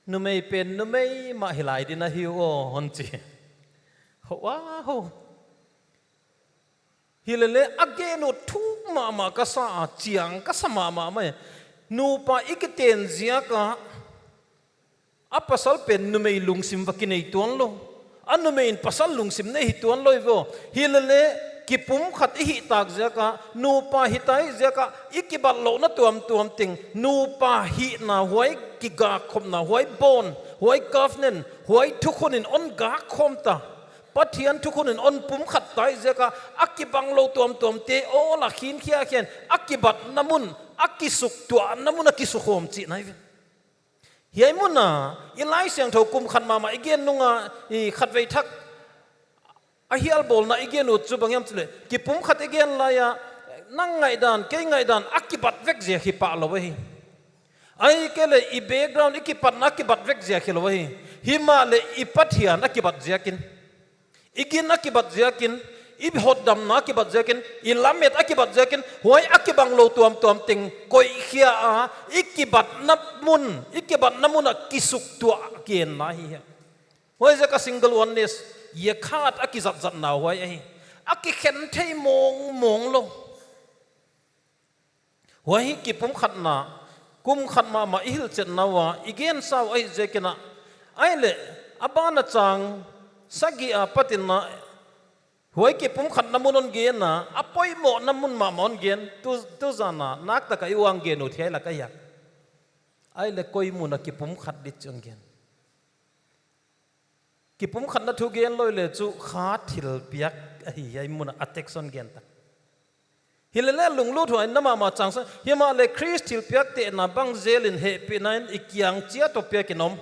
Numei pen numei mah hi lai di na hi uh aw, hon chi. Hou a hou. Hilele a gen uh thuk mahmah ka sa a, chiang ka sa mahmah mai. Nupa i kiten ziak a, a pasal pen numei lungsim va kinei tuan lou. A numei in pasal lungsim nei hi tuan lou veh. Hilele kipumkhat i hih tak ziak a, nupa hita i ziak a, i kibatlouhna tuamtuam teng, nupa hihna huai kigakkhopna, huai bond, huai covenant, huai thukhun in hon gakkhawm ta. Pathian thukhun in hon pumkhat ta i ziak a, a kibanglou tuamtuamte awl a khin khiakhiain, a kibatna mun, a kisuktuahna mun a kisukhawm chihna hi ve. Hiai mun a, i Laisiangthou kum khat mahmah i gen nung a, i khatvei thak a hial bawlna i gen uh chu bang hiam chih leh, kipumkhat i gen lai a, nang ngaihdan, kei ngaihdan, a kibat vek ziak hi pah lou ahi. Ahihkeileh i background, i kipatna a kibat vek ziak hilou ahi. Himahleh i Pathian a kibat ziakin, i gin a kibat ziakin, i hotdamna a kibat ziakin, i lamet a kibat ziakin, huai a kibanglou tuamtuam teng koih khia a, i kibatna mun, i kibatna mun a kisuktuah genna hi a. Huaiziak a single oneness, yekhate a kizatzatna huai ahi. A kikhen thei mawngmawng lou. Huai hi kipumkhatna, kum khat mahmah i hilhchetna ua, i gensa uh ahih ziakin a. Ahihleh, a ban a chang sagih apat in a, huai kipumkhatna mun hon gen a, a poimohna mun mahmah hon gen, tu, tuzan a, naktak a i uang gen uh hiai lak ahi a. Ahihleh koi mun a kipumkhat di chih hon gen. Kipumkhatna thu gen lou leh chu kha thilpiak ahi, hiai mun a text hon gen tak. Hilele lunglut huai na mahmah chang sa, himahleh Khrist thilpiak tehna bang zel in hehpihna in i kiang chiat toh piak in om.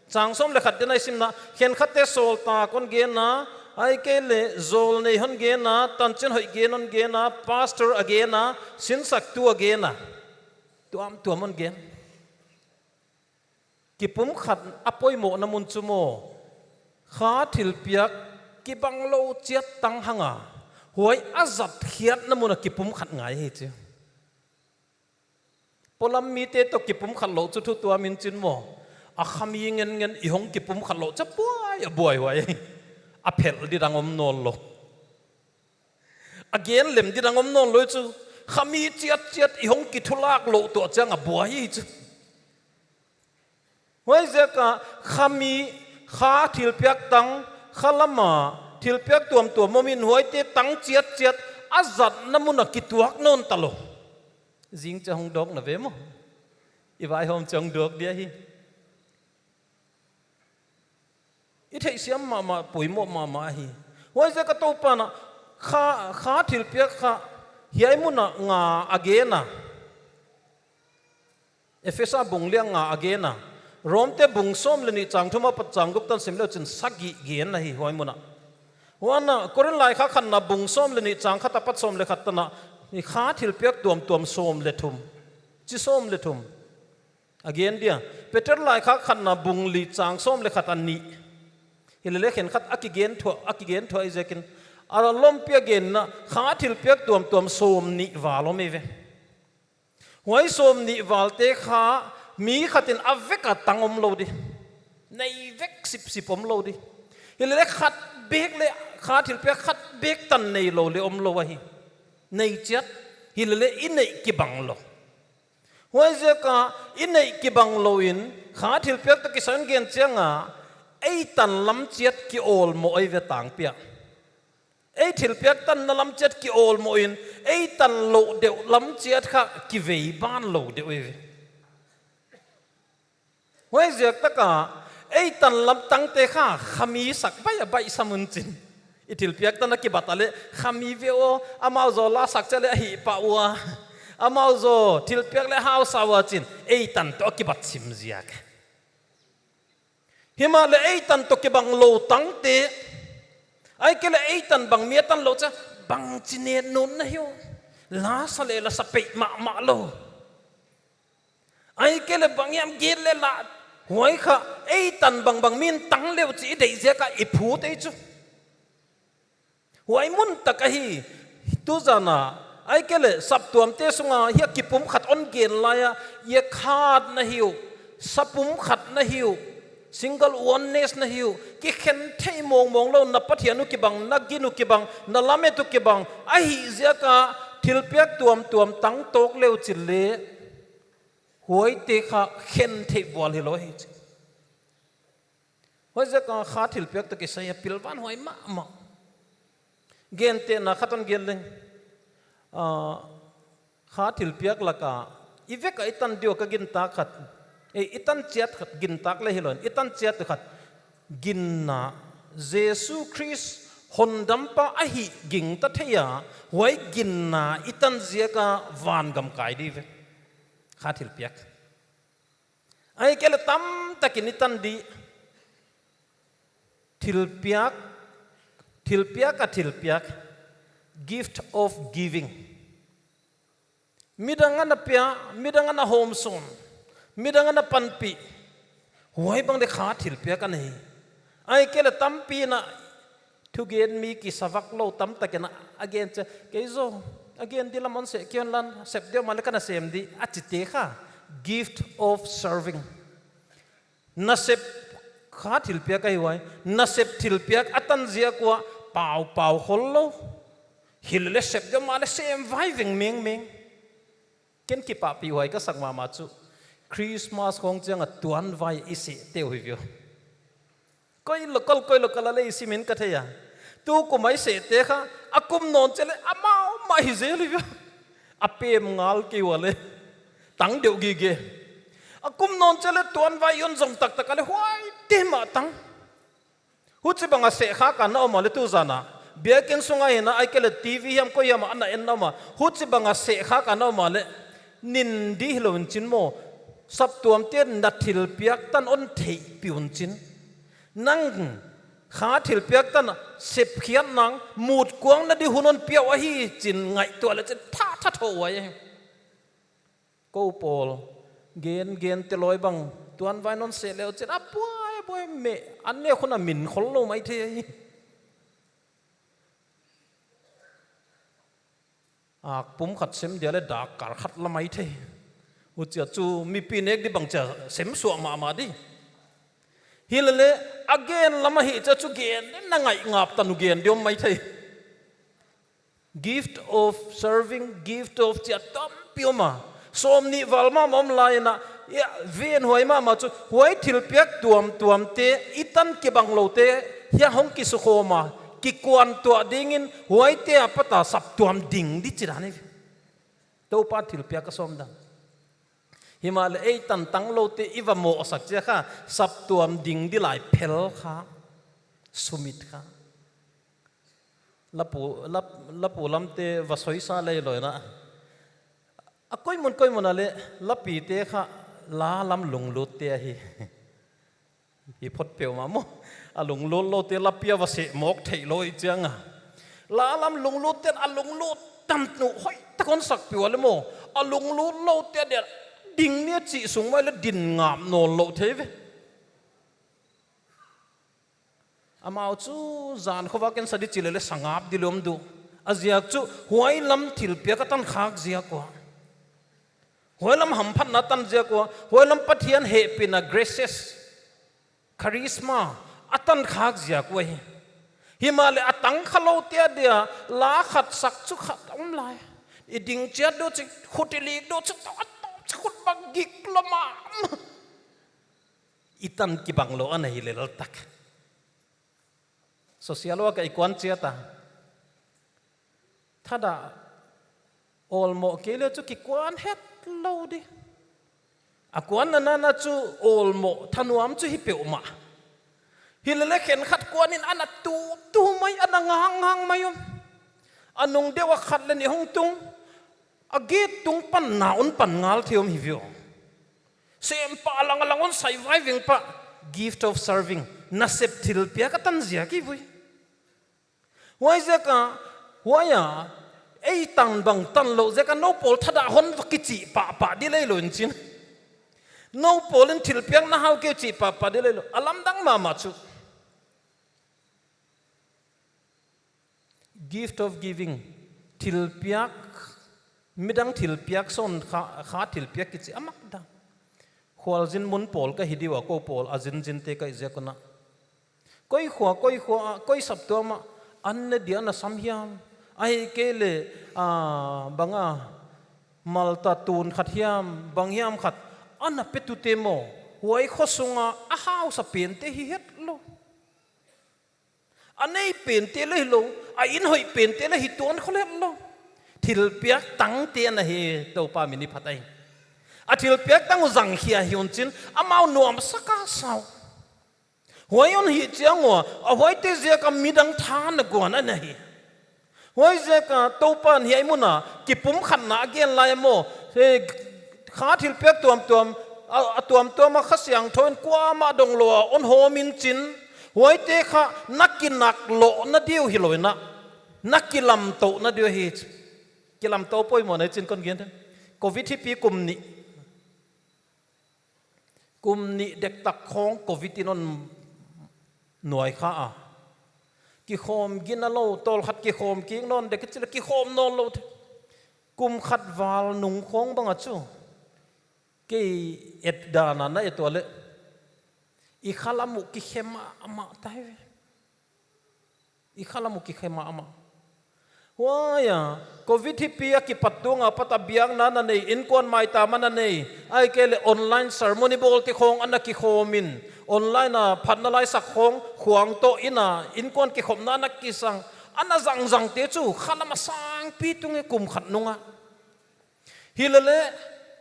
Chang sawm leh khat dena i simna, khenkhatte sawltak hon gen a, ahihkeileh zawlnei hon gen a, tanchin hoih gen hon gen a, pastor a gen a, sinsaktu a gen a. Tuamtuam hon gen. Kipumkhat a poimohna mun chu maw, kha thilpiak kibanglou chiat tang hang a, huai a zatkhiatna mun a kipumkhat ngai hi chi. Polam mite toh kipumkhat lou chu thu tuam in chin maw, a khami ngen ngen i hong kipumkhat lou chu buai a buai huai. A phelh di dang om nawnlou. A gen lem di dang om nawnlou chu, khami chiatchiat i hong kithulak lou tuah chiang a buai hi chu. Huaiziak a khami, kha thilpiak tang, kha lam a thilpiak tuamtuam om in huaite tang chiatchiat a zatna mun a kituak nawn ta lou. Zing chiang hong dawk na ve maw. I vaihawm chiang hong dawk dia hi. I theihsiam mahmah, poimoh mahmah hi. Huaiziak a Toupa'n a kha, kha thilpiak kha hiai mun a nga a gen a. Ephesa bung li a nga a gen a. Romte bung sawm leh nih chang thum apat chang guk tan sim leuchin sagih gen ahi huai mun a. Huan a Korin laikhak khatna bung sawm leh nih chang khat apat sawm leh khat tan a, i kha thilpiak tuamtuam sawm leh thum. Chi sawm leh thum. A gen dia, Peter laikhak khatna bung li chang sawm leh khat a nih. Hilele khenkhat a kigen thuah, a kigen thuah i ziakin. A lawmpi a genna, kha thilpiak tuamtuam sawmnih val om hi ve. Huai sawmnih valte kha mi khat in a vek a tang omlou di. Nei vek sipsip omlou di. Hilele khat bek leh kha thilpiak khat bek tan neilou leh omlou ahi. Nei chiat, hilele i neih kibanglou. Huaiziak a i neih kibanglou in, kha thilpiak toh kisai in gen chiang a, ei tan lam chiat ki awlmoh ei ve tangpi a. Ei thilpiak tanna lam chiat ki awlmoh in, ei tan louh deuh lam chiat kha ki vei ban lou deuh ei ve. Huaiziak tak a, ei tan lam tangte kha khami sak baih a baih sam un chin. I thilpiak tan a kibat a leh khami ve aw, amau zaw la sak chiat leh a hih pah ua. Amau zaw thilpiak leh hausa ua chin, ei tan toh a kibat sim ziak. Himahleh ei tan toh kibang lou tangte, ahihkeileh ei tan bang mi a tan lou chia, bangchi nennun na hi uh. La sa leh la sa peih mahmah lou. Ahihkeileh bang hiam gen leh la, huai kha, ei tan bangbang min tang leh uh chih i deih ziak a i phut ei chu. Huai mun tak ahi, tu zan a, ahihkeileh saptuamte sung a, hiai kipumkhat hon gen lai a, i khat na hi uh, sapumkhat na hi uh, single oneness na hi uh, kikhen thei mawngmawng lou, na Pathian uh kibang, na gin uh kibang, na lamet uh kibang, ahihziak a thilpiak tuamtuam tang tawk leh uh chih leh, huaite kha khen theih vual hilou hi chi. Huaiziak a kha thilpiak toh kisai a pilvang huai mahmah. Gentehna khat hon gen leng. Ah, kha thilpiak lak a, i vek a i tan diu ka gintak khat. Eh, i tan chiat khat gintak leh hilou in, i tan chiat khat. Ginna, Jesu Khrist hondampa ahih gingta thei a, huai ginna i tan ziak a vangam kai di ve. Kha thilpiak. Ahihkeileh tamtak in i tan di. Thilpiak, thilpiak a thilpiak. Gift of giving. Midang ana pia, midang ana hawmsawn, midang ana panpih. Huai bang leh kha thilpiak ana hi. Ahihkeileh tampi in a thugen mi kisa vak lou tamtak in a gen chia, kei zaw, a gen di lam hon seh kei un la, sep deuh mah leh ka na sem di, a chite kha. Gift of serving. Nasep kha thilpiak ahi huai. Nasep thilpiak a tan ziak ua paupau khol lou. Hileleh sep deuh mah leh sem vai vengmengmeng. Ken kipahpih huai ka sak mahmah chu, Christmas khong chiang a tuanvai i sehte uh hi ve uh. Koi local, koi local a leh i sim in ka thei a. Tukum a i sehte kha, a kum nawn cheleh amau mah hi zel hi ve uh. A pem ngal kei ua leh. Tang deuh gige. A kum nawn cheleh tuanvai i hon zong taktak a leh huaite mah tang. Huchibang a seh khak a na om a leh tu zan a, biakin sung a hi na, ahihkeileh TV hiam koi hiam a na en na om a. Huchibang a seh khak a na om a leh, nin di hilou in chin maw, saptuamte na thilpiak tan hon theihpih un chin. Nang kha thilpiak tan sepkhiat nang, mutkuang na di hun hon pia uh ahi chi'n ngaihtuah leh chin tha tha thou huai ahi. Kou pawl, gen gen te lawi bang, tuanvai non seh leh uh chin, a buai buai meh, an nek hun a min khol lou maithei. Ak pum khat sem dia leh dak kar khat la maithei. Huchia chu mipi nek di bang chia sem suak mahmah di. Hileleh, a gen lam ahih chia chu gen, na ngaih ngap tan uh gen di om maithei. Gift of serving, gift of chia tampi om a. Sawmnih val mahmah om lai in a, ya, ven huai mahmah chu, huai thilpiak tuamtuamte, i tan kibang loute, hiai hong kisukhawm a, kikuan tuah dingin, huaite apat a saptuam ding di chih dan hi. Toupa thilpiak a sawm dan. Himahleh ei tan tang loute i va mohsak chia kha, saptuam ding di lai phel kha, sumit kha. Lapu, lap, lapu lamte va soisa lei lou in a. A koi mun koi mun a leh, lapite kha la lam lunglutte ahi. Hi phot peuhmah maw. A lunglut loute lapi a va seh mawk theih lou i chiang a. La lam lunglutten a lunglut tan uh hoihtak hon sakpih ua leh maw, a lunglut loute dia ding ni a chih sung mai leh din ngap nawn lou thei ve. Amau chu zan khovak in sa di chih leh leh sa ngap di leh om di uh. A ziak chu huai lam thilpiak a tan khak ziak ua. Huai lam hamphatna tan ziak ua. Huai lam Pathian hehpihna, graces, charisma, a tan khak ziak ua hi. Himahleh a tang kha loute dia la khat sak chu khat om lai. I ding chiat deuh chih, khut i lik deuh chih, tawp tawp chih khut bang gik lou mah. I tan kibang lou ana hi lel tak. Social work a i kuan chiat a. Thadah awlmoh kei leh chu kikuan hetlou di. A kuanna nana chu awlmoh thanuam chu hi peuhmah. Hileleh khenkhat kuan in ana tu tu mai, ana ngang ngang mai om. A nung deuh a khat leh nih hong tung. A gate tung pan na hon pan ngal thei om hi ve uh. Sempa lang a lang hon sai vai veng pah. Gift of serving. Nasep thilpiak a tan ziak i vui. Huaiziak a, huai a, ei tan bang tan lou ziak a nou pawl thadah hon va kichih pahpah di lei lou in chin. Nou pawl in thilpiak na hau kei chih pahpah di lei lou. A lamdang mahmah chu. Gift of giving. Thilpiak, midang thilpiak sawn kha, kha thilpiak kichi a mak dan. Khualzin mun pawl ka hi di ua, kou pawl a zinzin te ka hi ziak un a. Koi khua, koi khua, koi saptuam ah an ne dia na sam hiam. Ahihkeileh, ah, bang a, malta tun khat hiam, bang hiam khat, ana petute maw. Huai khosung a, a hausa pente hi hetlou. A nei pente leh hilou, a inn hoih pente leh hi tuan khollou. Thilpiak tangte ana hi Toupa min i phat ahi. A thilpiak tang uh zang khia hi un chin, amau nuamsa ka sa uh. Huai hon hih chiang ua, a huaite ziak a midang tha na guan ana hi. Huaiziak a Toupa'n hiai mun a, kipumkhatna a gen lai maw, eh, kha thilpiak tuamtuam, a, a tuamtuam a Kha Siangthou in kuamah dong lou a hon hawm in chin, huaite kha na kinak louh na diu hilou in a, na kilamtou na diu hi. Kilamtou poimoh na hi chin kon gen. Covid hi pi kum nih. Kum nih dektak khong Covid in hon nuai kha a. Kikhawm gina lou, tawlkhat kikhawm kik nawn dek i chih leh kikhawm nawn lou te. Kum khat val nung khong bang a chu. Kei et dan a na et ua leh. I khalam uh kikhe mahmah tai ve. I khalam uh kikhe mahmah. Huai a, Covid hi pi a kipat tung a pat a biakna na nei, innkuan maitam a na nei. Ahihkeileh online sermon i bawl te khong ana kikhawm in. Online a phatna lai sak khong, khuang toh inn a, innkuan kikhopna ana kisang. Ana zangzang te chu, khalam a sangpi tung e kum khat nung a. Hilele,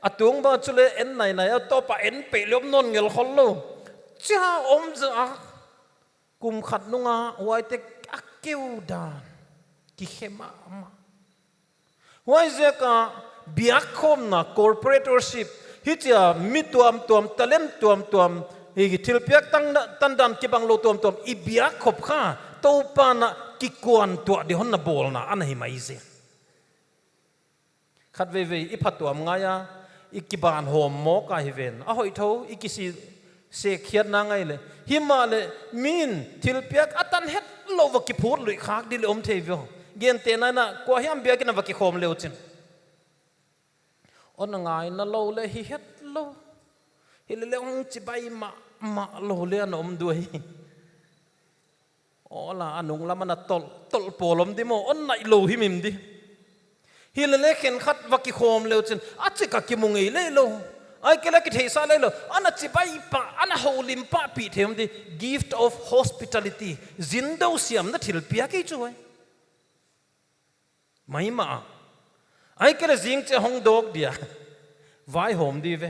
a tung bang chu leh en nainai a, Toupa en peih leh om nawn ngel khollou. Chia om zah a. Kum khat nung a huaite a keu dan kikhe mahmah. Huaiziak a biakkhawmna, corporate worship, hichia mi tuamtuam, talent tuamtuam, hi thilpiak tang na, tan dan kibang lou tuamtuam, i biakkhop kha, Toupa'n a kikuan tuah di hon na bawlna ana hi mai zen. Khatveivei i phatuam ngai a, i kiban hawm mawk a hi ven. A hoih thou, i kisi sek khiatna ngai leh. Himahleh, min, thilpiak a tan hetlou va kiphut luih khak di leh om thei viau. Gente nai na, kua hiam biakinn a va kikhawm leu chin. Hon ngaina lou leh hi hetlou. Hilele hong chibai mahmah lou leh ana om duai. Aw la, a nung lam ana tolh, tolh pawl om di maw, hon naih lou himhim di. Hilele khenkhat va kikhawm leu chin, a chik a kimu ngei leh lou. Ahihkeileh kitheihsa leh lou, ana chibai pah, ana houlim pah pih thei om di. Gift of hospitality, zindou siamna thilpiak ei chu ai. Maimah a. Ahihkeileh zing chiah hong dawk dia. Vaihawm di ve.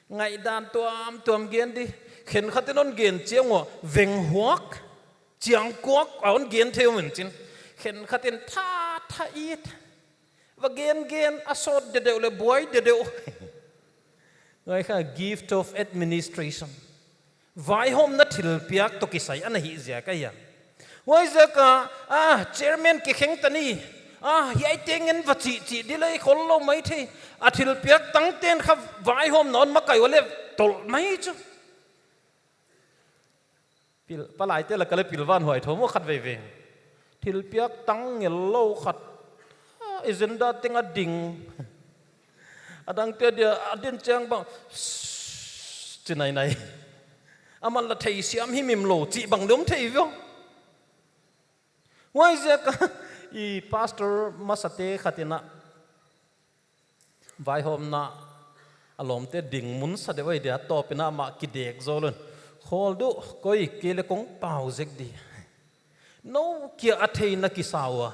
Ngaihdan tuamtuam gen di. Khenkhat in hon gen chiang ua venghuak, chiangkuak a hon gen thei om in chin. Khenkhat in thatha it. Va gengen a sawt deuhdeuh leh buai deuhdeuh. Ngai kha gift of administration. Vaihawmna thilpiak toh kisai ana hih ziak ahi a. Huaiziak a, ah, chairman kikheng ta ni. Ah, hiai teng in va chih chih di leh khollou maithei. A thilpiak tangte'n kha vaihawmna hon makai ua leh tolh mai chu. Pil, palaite lak ah leh pilvan huai thou maw khatveivei. Thilpiak tang ngel lou khat. Ah, agenda teng a ding. A dangte dia, a din chiang bang. Chi nainai. Aman la theisiam himhim lou, chih bang deuh om thei viau. Huaiziak a, i pastor masate khat in a. Vaihawmna a lawmte ding mun sa deuh ahi dia, tawp in a amah kidek zou lou in. Khawl duh, koi kei leh kong pau zek di. Nou kia a theihna kisa ua.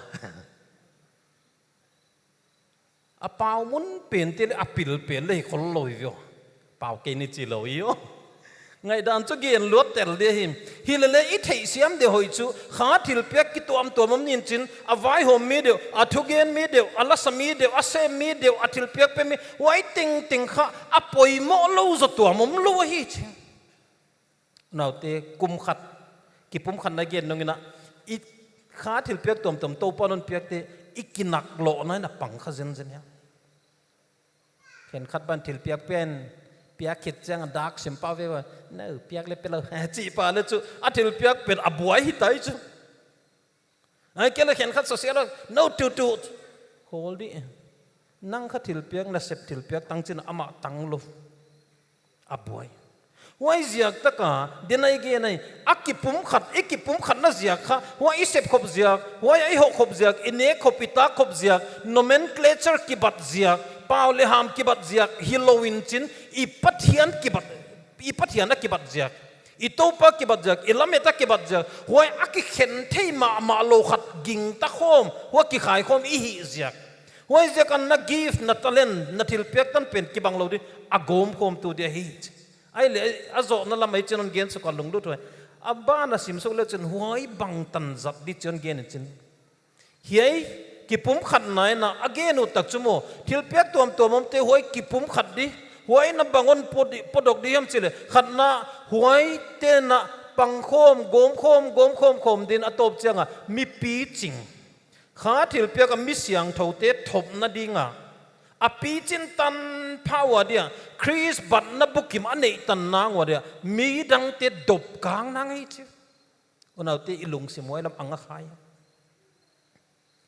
A pau mun pente leh a pil pen leh hi khollou hi viau. Pau kei ni chi lou hi aw. Ngaihdan chu gen luat tel di hi. Hilele i theihsiam di hoih chu, kha thilpiak kituamtuam om in chin, a vaihawm mi deuh, a thugen mi deuh, a lasa mi deuh, a sem mi deuh, a thilpiak pe mi, huai tengteng kha, a poimoh lou zaw tuam omlou hi chi. Unaute, kum khat, kipumkhatna gen nung in a, i kha thilpiak tuamtuam Toupa'n hon piakte, i kinak louhna in a pang kha zenzen hia. Khenkhat bang thilpiak pen, piak khit chiang a dak sim pah ve ua, no, piak le pe lou, chi pah le chu, a thilpiak pen a buai hi tai chu. Ahihkeileh khenkhat social a, no, tu tu. Hol di. Nang kha thilpiak, nasep thilpiak tang chin amah tang lou. A buai. Huaiziak taka, den a i gen ahi, a kipumkhat, i kipumkhatna ziak kha, huai i sep khop ziak, huai i hoh khop ziak, i nek khop, i tak khop ziak, nomenclature kibat ziak, pau leh ham kibat ziak, hilou in chin, i Pathian kibat, i Pathian a kibat ziak, i Toupa kibat ziak, i lamet a kibat ziak, huai a kikhen thei mahmah lou khat gingta khawm, huai kikhai khawm i hih ziak. Huaiziak a na gift, na talent, na thilpiak tan pen kibang lou di, a gawm khawmtu di ahi. Ahihleh, a zohna lam ah chin hon gen suk a lunglut huai. A ban a sim suk le chin huai bangtan zat di chin hon gen in chin. Hiai, kipumkhatna in a gen uh tak chu maw, thilpiak tuamtuam omte huai kipumkhat di, huai in a bang hon pawt di, pawtdok di hiam chih leh, khatna huaite'n a pang khawm, gawm khawm, gawm khawm khawm din a tawp chiang a, mi piching. Kha thilpiak a mi siangthoute thopna ding a, a pichin tanpha ua dia, Khrist batna bukim a neih tan nang ua dia, midangte dopkang nang hi chi. Unaute, i lungsim huai lam a nga kha hia.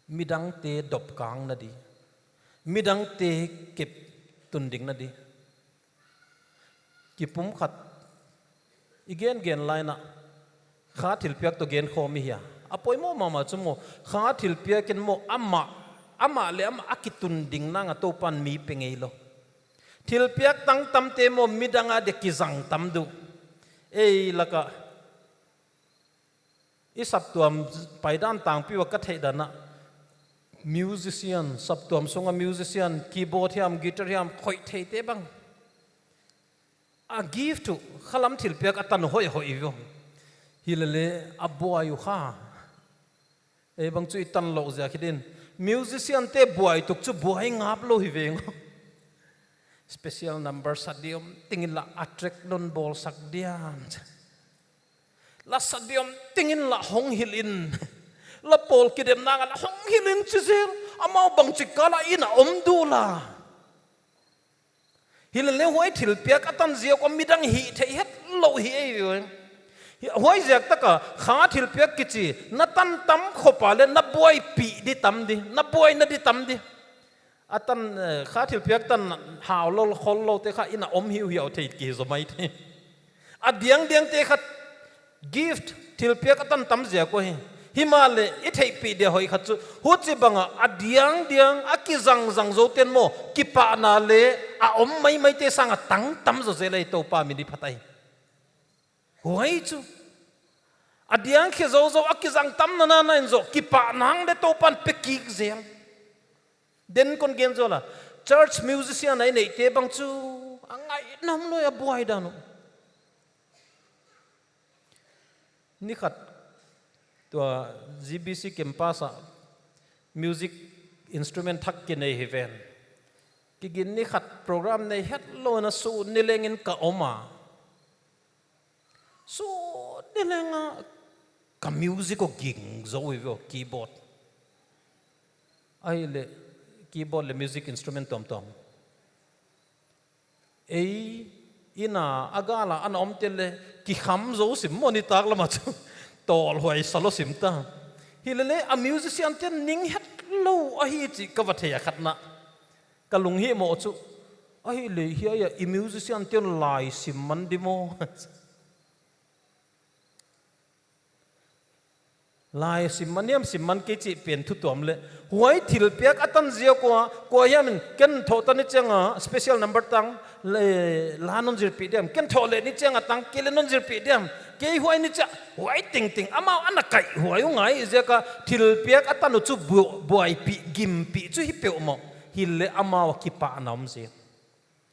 Midangte dopkangna di. Midangte kep tun dingna di. Kipumkhat i gengen lai in a, kha thilpiak toh gen khawm i hia. A poimoh mahmah chu maw, kha thilpiak in maw amah, amah leh amah a kitun ding nang a Toupa'n mi pe ngei lou. Thilpiak tang tamte maw midang a dia kizang tam di uh. Ei lak a, i saptuam paidan tangpi ua ka theih dan a, musician, saptuam sung a musician, keyboard hiam, guitar hiam, khoih theite bang. A gift uh, khalam thilpiak a tan hoihhoih uh. Himahleh a buai uh kha. Ei bang chu i tan louh ziak hi din. Musician te buai tuk chu buai ngap lou hi veng. Special number sa di om, ting in la a track non bawl sak diam. La sa di om, ting in la hong hilh in. La pawl kidem nang a la hong hilh in chi zel. Amau bangchik kal a inn a om di ua. Himahleh huai thilpiak a tan ziak ua midang hih theih hetlou hi ei ve. Huaiziak taka kha thilpiak kichi, na tan tam khop a leh na buaipih di tam di, na buaina di tam di. A tan, eh, kha thilpiak tan hau lou, khol loute kha inn a om hiuhiau thei kei zaw mai thei. A diangdiangte kha gift, thilpiak a tan tam ziak uh hi. Himahleh, i theihpih dia hoih khat chu, huchibang a, a diangdiang, a kizangzang zoute'n maw, kipahna leh, a om maimaite sang a tang tam zaw zel a i Toupa min i phat ahi. Huai chu. A diang khe zouzou, a kizang tam nanana in zaw, kipahna hang leh Toupa'n pe kik zel. Den kon gen zaw la, church musician a i neihte bang chu, a ngaihna om lou a buai dan uh. Ni khat, tua G B C campus a music instrument thak kinei hi ven. Kigin ni khat program nei hetlou in a sut ni leng in ka om a. Sut ni leng a ka music uh ging zou hi ve, keyboard. Ahihleh keyboard leh music instrument tuamtuam. Ei, inn a, a gal a ana omte leh, kikham zou sim maw nitaklam a chu. Tawlhuai sa lou sim ta. Himahleh, a musician te'n ning hetlou ahi chih ka va thei a khatna. Ka lunghimoh chu. Ahihleh, hiai a i musician te'n lai sim man di maw. Lai sim man hiam sim man kei chih pen thu tuam leh. Huai thilpiak a tan ziak ua, kua hiam in ken thoh ta ni chiang a, special number tang, leh, la non zilpih diam, ken thoh leh ni chiang a tang, kei leh non zilpih diam, kei huai ni chiang, huai tengteng, amau ana kaihhuai uh ngai ziak a, thilpiak a tan uh chu bu-, buaipih, gimpih chu hi peuhmah, himahleh amau a kipahna om zel.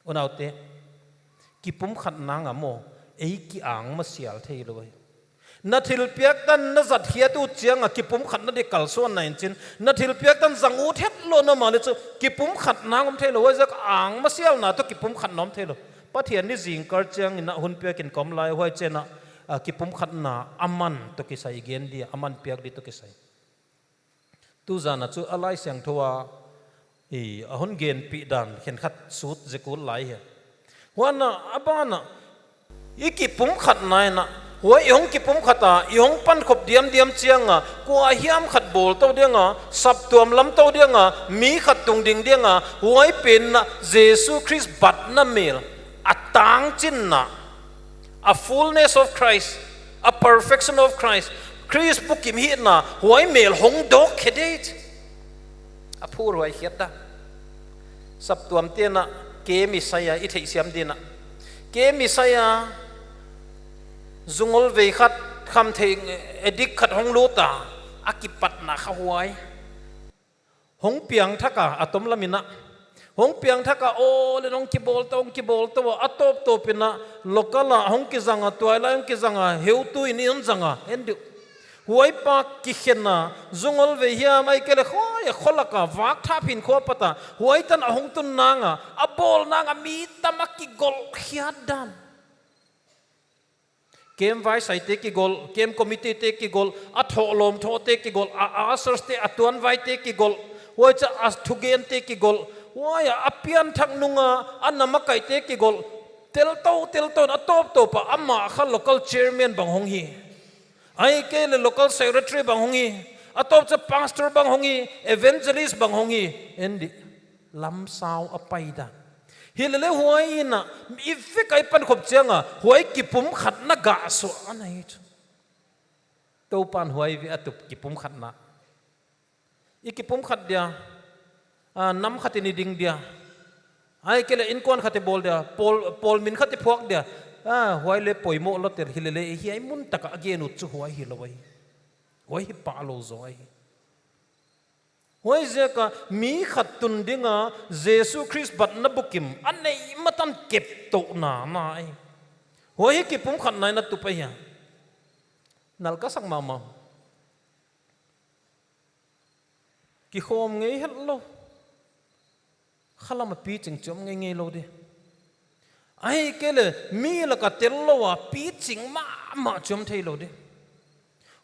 Unaute, kipumkhatna nang a maw, ei ki-ang masial theilou hi. Na thilpiak tan na zat khiat uh chiang a kipumkhatna di kalsuan na in chin, na thilpiak tan zang ut hetlou na mahleh chu, kipumkhatna nang om theilou, huaiziak a ang masialna toh kipumkhatna om theilou. Pathian ni zingkal chiang in a hun piak in ka om lai huai chiang a, a kipumkhatna a man toh kisai gen dia, a man piak di toh kisai. Tu zan a chu a Laisiangthou a, i, a hon genpih dan khenkhat sut zek ut lai hi. Huan a, a ban a, i kipumkhatna in a, huai i hong kipumkhat a, i hong pankhop diamdiam chiang a, kua hiam khat bawl tou ding a, saptuam lam tou ding a, mi khat tungding ding a, huai pen a, Jesu Khrist batna mel, a tangchinna, a fullness of Christ, a perfection of Christ, Khrist bukim hihna, huai mel hong dawk khe ding. A phurhuai khiat dan. Saptuamte'n a, ke Messiah i theihsiam ding a. Ke Messiah, zungol vei khat, khamtheih addict khat hong lut a, a kipatna kha huai. Hong piangthak a, a tom lam in a. Hong piangthak a, aw leh hong kibawl tou, hong kibawl tou a, a tawptawp in a, local a, hong kizang a, tuailai hong kizang a, heutu in i hon zang a, en diu. Huai pa kikhen a, zungol vei hiam, ahihkeileh huai a kholak a, vak thap hinkhua pat a, huai tan a hong tun nang a, a bawl nang a mi tam a kigolh khiat dan. Camp vaisaite kigolh, camp committee te kigolh, a thohlawm thohte kigolh, a ushers te, a tuanvaite kigolh, huai cha a thugente kigolh, huai a, a pianthak nung a, a namakaite kigolh, tel tou, tel tou, a tawptawp a, amah kha local chairman bang hong hi. Ahihkeileh local secretary bang hong hi. A tawp cha pastor bang hong hi, evangelist bang hong hi. En di. Lamsau a pai dan. Hilele huai in a, i vek a i pankhop chiang a, huai kipumkhatna gah suah ana hi chu. Toupa'n huai vek a tup kipumkhatna. I kipumkhat dia, a, nam khat in i ding dia. Ahihkeileh innkuan khat i bawl dia, pawl, pawl min khat i phuak dia. A, huai leh poimoh lua tel hilele hiai mun tak a gen ut chu huai hilou ahi. Huai hi pah lou zaw ahi. Huaiziak a mi khat tun ding a Jesu Khrist batna bukim a neih ma tan kep touhna na ahi. Huai hi kipumkhatna in a tup ahi a. Nal ka sak mahmah. Kikhawm ngei hetlou. Khalam a piching chiam ngeingei lou di. Ahihkeileh mi lak a tel lou a piching mahmah chiam theilou di.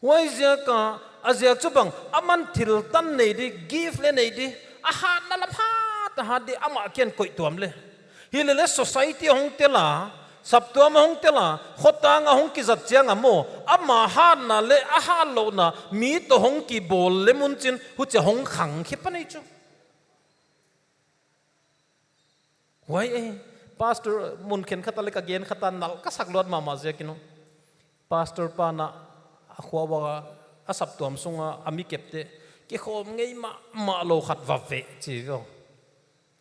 Huaiziak a, a ziak chu bang, aman thil tan nei di, gift leh nei di, a hatna lam hat a hat di, amah kiang koih tuam leh. Hilele society hong tel a, saptuam hong tel a, khotang a hong kizat chiang a maw, ama hatna leh a hatlouhna mi toh hong kibawl leh mun chin, huchia hong khang khe pan ei chu. Huai e, pastor mun khenkhat a leh ka gen khat a nal ka sak luat mahmah ziakin uh. Pastor pa'n a khua ua a saptuam sung a a mi kepte, kikhawm ngei mahmah lou khat va ve chi veh.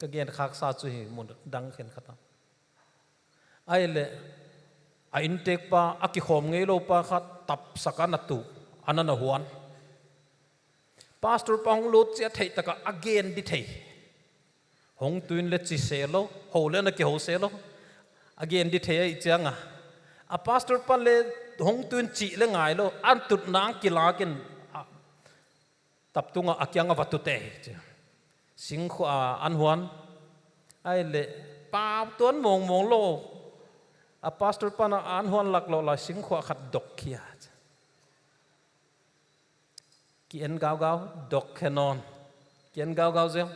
Ka gen khak sa chu hi mun dang khenkhat a. Ahihleh, a inntek pa, a kikhawm ngei lou pa khat, tapsak a na tu, a na na huan. Pastor pa hong lut chiang a theih tak a a gen di thei. Hong tu in leh chi se lou, hou leh na kihou se lou. A gen di thei ahih chiang a. A pastor pa leh hong tu in chih leh ngai lou, a tutna a kilak in, a, tap tung a a kiang a va tu teh. Singkhua a an huan. Ahihleh, pau tuan mawngmawng lou. A pastor pa'n a an huan lak lou lai singkhua khat dok khia. Ki en gaugau, dok khe nawn. Ki en gaugau zel.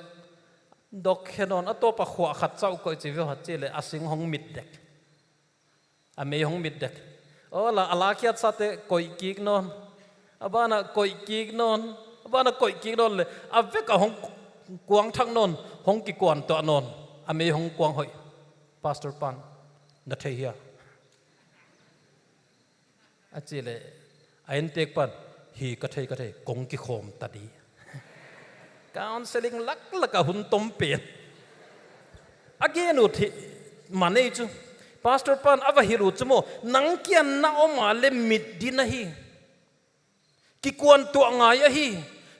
Dok khe nawn, a tawp a khua khat chauh koih chi veh hat chi leh, a sing hong mit dek. A mei hong mit dek. Aw la, a la khiat sate koih kik nawn. A ban a koih kik nawn. A ban a koih kik nawn leh, a vek a hong kuang thak nawn, hong kikuan tuah nawn. A mei hong kuang hoih. Pastor pa'n, na thei hia? A chi leh, a inntek pa'n, hi ka thei, ka thei, kong kikhawm ta di. Counseling laklak a hun tom pen. A gen ut hi, man ei chu. Pastor pa'n a va hilh ut chu maw, nang kiang na om a leh mit di na hi. Kikuan tuah ngai ahi,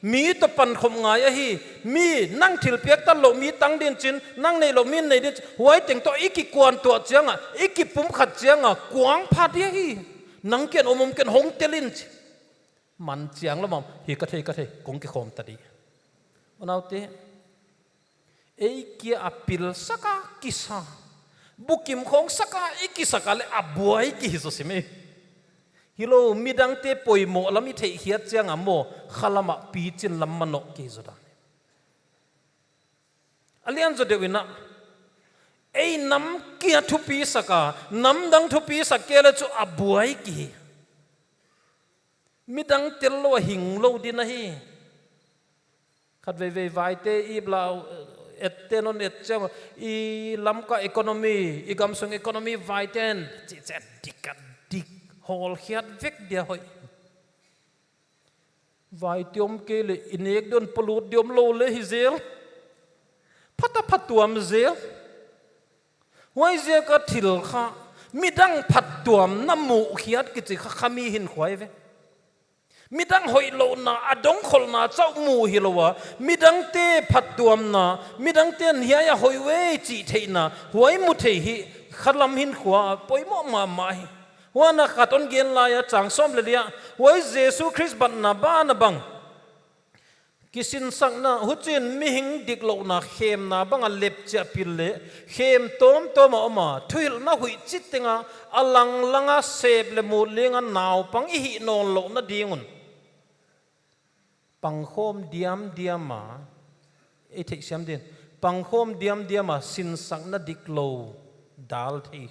mi toh pankhop ngai ahi, mi nang thilpiak tan lou mi tang din chin, nang neih lou mi nei din chin, huai teng toh i kikuan tuah chiang a, i kipumkhat chiang a, kuang pha di ahi, nang kiang om om ken hong tel in chi. Man chiang lou mah, hi ka thei ka thei, kong kikhawm ta di. Unaute, ei kia a pil sak a kisa. Bukim khong sak a i kisak a leh a buai kihi zaw sim e. Hilou, midangte poimoh lam i theihkhiat chiang a maw, khalam ah pichin lam manoh kei zaw dan. A lian zaw deuh in a, ei nam kia thupi sak a, nam dang thupi sak kei leh chu a buai ki hi. Midang tel lou a hing lou ding ahi. Khatveivei vaite i blau, eh, ette non et chiang, i Lamka economy, i gamsung economy vaiten, chih chiang dik a dik, hawlkhiat vek dia hoih. Vaite om kei leh i nek ding un polut ding om lou leh hi zel. Phat a phattuam zel. Huaiziak a thil kha, midang phattuamna muhkhiat kichi kha khami hinkhua ve. Midang hoihlouhna, a dongkholhna chauh muh hilou a, midangte phattuamna, midangte'n hiai a hoih ve chih theihna, huai mu thei hi khalam hinkhua poimoh mahmah hi. Huan a khat hon gen lai a chang sawm leh li ah, huai Jesu Khrist batna banah bang kisinsakna, huchiin mihing diklouhna khemna bang a lepchiah pil leh, khem tawmtawm a om a, thuhilhna huih chiteng a, a langlang a sep leh mut ling a naupang i hih nawnlouhna ding un. Pangkhawm diamdiam a, ei theihsiam ding, pangkhawm diamdiam a sinsakna diklou dal thei.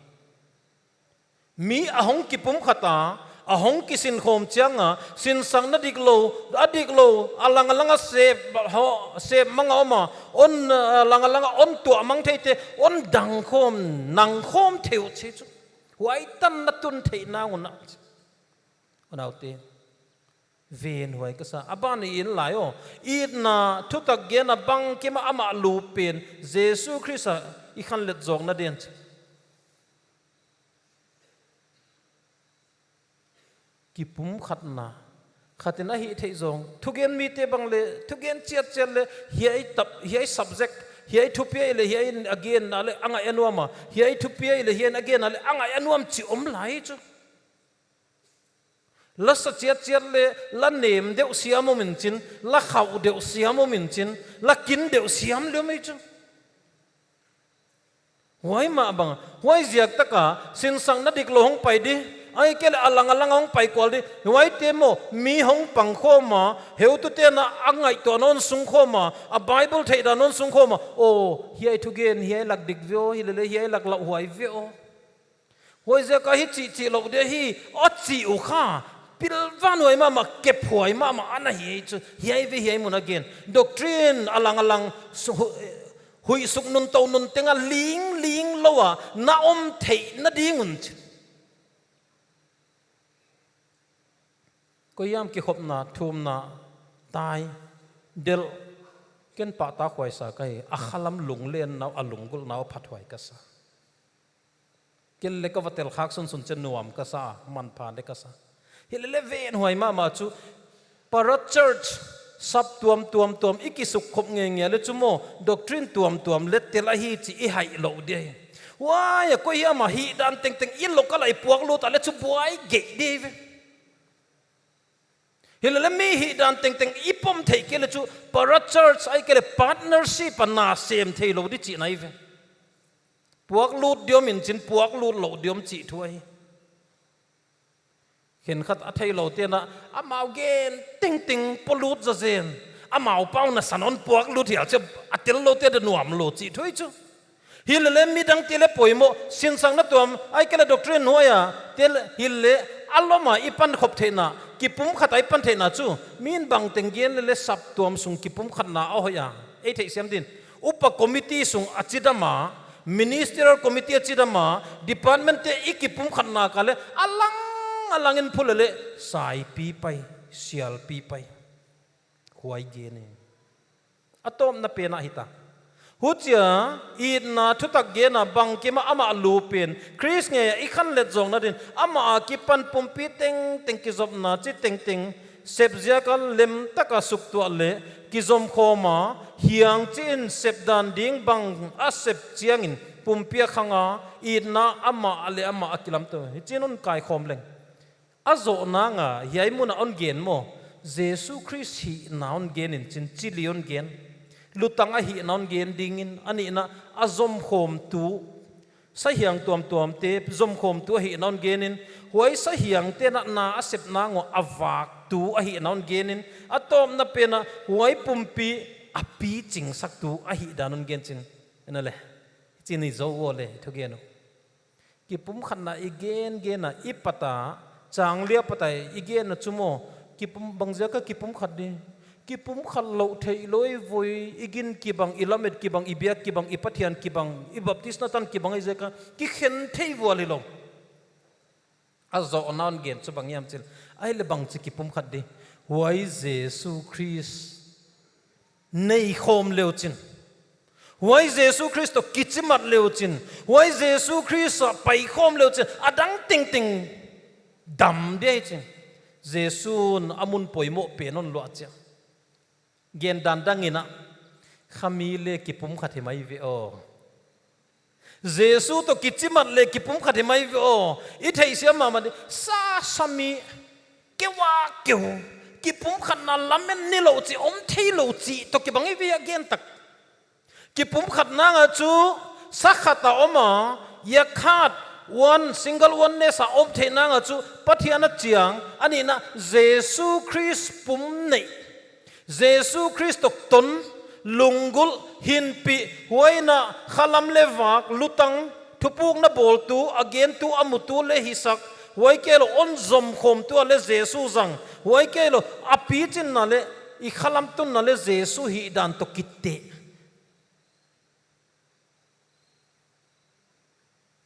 Mi a hong kipumkhat a, a hong kisinkhawm chiang a, sinsakna diklou, a diklou, a langlang a sep, ho, sep mang a om a, hon, a langlang a hon tuah mang theite, hon dangkhawm, nangkhawm thei uh chi chu. Huai tan na tun theihna un a. Unaute. Venhuai ka sa. A ban i en lai aw. Itna thutak genna bangkim a amah lup pen Jesu Khrist a i khanlet zawkna ding. Kipumkhatna. Khatin a hih theih zawng. Thugen mite bang leh, thugen chiatchiat leh, hiai tap, hiai subject, hiai thupi ahi leh, hiai in a genna leh, a ngaih a nuam a. Hiai thupi ahi leh, hiai in a genna leh, a ngaih a nuam chi om lai chu. La sa chiatchiat leh, la nem deuh siam om in chin, la khauh deuh siam om in chin, la kin deuh siam leh om ei chu. Huai mah bang, huaiziak tak a, sinsakna diklou hong pai di, ahihkeileh a lang a lang hong pai kual di, huaite maw, mi hong pangkhawm a, heutute'n a ngaihtuahna hon sungkhawm a, a Bible theihdan hon sungkhawm a, aw, hiai thugen, hiai lak dik ve aw, hilele hiai lak lauhuai ve aw. Huaiziak a hichi chihlouh dia hi, a chi uh kha, pilvang huai mahmah, kephuai mahmah, ana hi chu, hiai ve hiai mun a gen. Doctrine a lang a lang, su-, hu-, huih suk nun tou nun teng a ling ling lou a, na om theihna ding un chi. Koihiam kikhopna, thumna, tai, delh, ken pahtakhuai sa ka hi, a khalam lunglenna uh, a lunggulhna uh phathuai ka sa. Ken leng ka va tel khak sunsun chiang nuam ka sa, manpha leng ka sa. Hilele venhuai mahmah chu, para church, sap tuam tuam tuam, i kisukkhop ngeingei leh chu maw, doctrine tuam tuam leng tel ahi chih i haihlouh dia hi. Huai a koihiam a hihdan tengteng, i local a i puaklut a leh chu buai gei dia ve. Hilele mi hihdan tengteng i pom theih kei leh chu para church ahihkeileh partnership a na sem theilou di chihna hi ve. Puaklut diam in chin puaklut lou diam chih thu ahi. Khenkhat a theilou te'n a, amau gen tengteng polut zazen. Amau pau na san hon puaklut hial chiang a tel loute de nuam lou chih thu ahi chu. Hilele midangte leng poimoh, sinsakna tuam, ahihkeileh doctrine huai a, tel hilele a lom a i pankhop theihna, kipumkhat a i pan theihna chu, min bangteng gen lele sap tuam sung kipumkhatna a hoih a, ei theihsiam ding. Upa committee sung a chidam a, ministerial committee a chidam a, department te i kipumkhatna ka leh, a lang, a lang in phu lele, saipi pai, sialpi pai. Huai gen e. A tawpna pen ah hita. Huchia, itna thutak genna bangkim a amah lup pen, Khrist ngeia i khanlet zawkna ding, amah akipan pumpi tengteng kizopna chi tengteng, sep ziak a lemtak a suktuah leh, kizom khawm a, hiang chi in sepdan ding bang a sep chiangin, pumpi a khang a, itna amah leh amah a kilamtou. Hichi'n hon kaikhawm leng. A zoh nang a, hiai mun a hon gen maw, Jesu Khrist hihna hon gen in chin, chi li hon gen. Lutang a hihna hon gen ding in, a nihna a zomkhawmtu, sahiang tuamtuamte zomkhawmtu a hihna hon gen in, Huai sahiangte'n na a sep nang uh a vaktu ahihna hon gen in, a tawpna pen ah huai pumpi a piching saktu ahihdan hon gen chin. Ena le, chin i zou ua le, thugen uh. Kipumkhatna i gengen a, i pat a, chang li a pat a i gen a chu maw, kipum, bangziak a kipumkhat di. Kipumkhat louh theih lou i voi, i gin kibang, i lamet kibang, i biak kibang, i Pathian kibang, i baptisma tan kibang ahih ziak a, kikhen thei vual hilou. A zohna hon gen chu bang hiam chih leh, ahihleh bangchi kipumkhat di. Huai Jesu Khrist nei khawm le uchin. Huai Jesu Khrist toh kichimat le uchin. Huai Jesu Khrist ah pai khawm le uchin. A dang tengteng dam dia i chin. Jesu'n a mun poimoh pen hon luah chiang. Gen dan dang in a, khami le kipumkhat hi mai ve aw. Jesu toh kichimat le kipumkhat hi mai ve aw. I theihsiam mahmah di, sa sami, keu a keu. Kipumkhatna lamen ni lou chih, om thei lou chih toh kibang i ve a gen tak. Kipumkhat nang a chu, sa khat a om a, yak khat, one, single oneness a om theih nang a chu, Pathian a chiang, a nihna Jesu Khrist pum neih. Jesu Khrist toh ton, lunggulh, hinpih, huai in a khalam le vak, lutang, thupukna bawltu, a gentu, a mutu le hisak, huai keilou hon zom khawmtu a le Jesu zang, huai keilou a pichinna le, i khalam tunna le Jesu hihdan toh kite.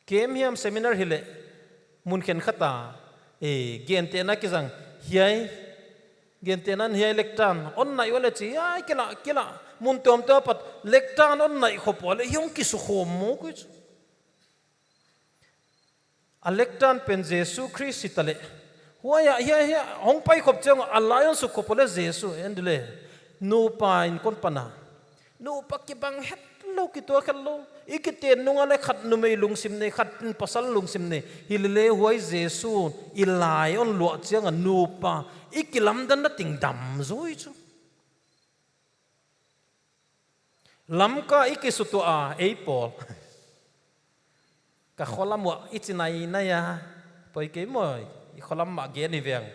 Camp hiam seminar hileh, mun khenkhat a, eh, gentehna kizang, hiai, gentehna hiai lectern, hon naih ua le chi, hiai kila, kila, mun tuamtuam apat, lectern hon naih khop ua le, hiong kisukhawm mawk uh chu. A lectern pen Jesu Khrist hita le. Huai ah, hiai, hiai, hong pai khop chiang a lai hon suk khop le Jesu, en di le. Nupa in kon pan a. Nupa kibang hetlou, kituak hetlou. I kiten nung a le khat numei lungsim nei, khat pasal lungsim nei. Hilele huai Jesu, i lai hon luah chiang a nupa. I kilamdanna tengdam zaw i chu. Lamka i kisutuah a, ei pawl. Ka kholam uah i chi nainai a, poi kei maw, i kholam mah gen i veng.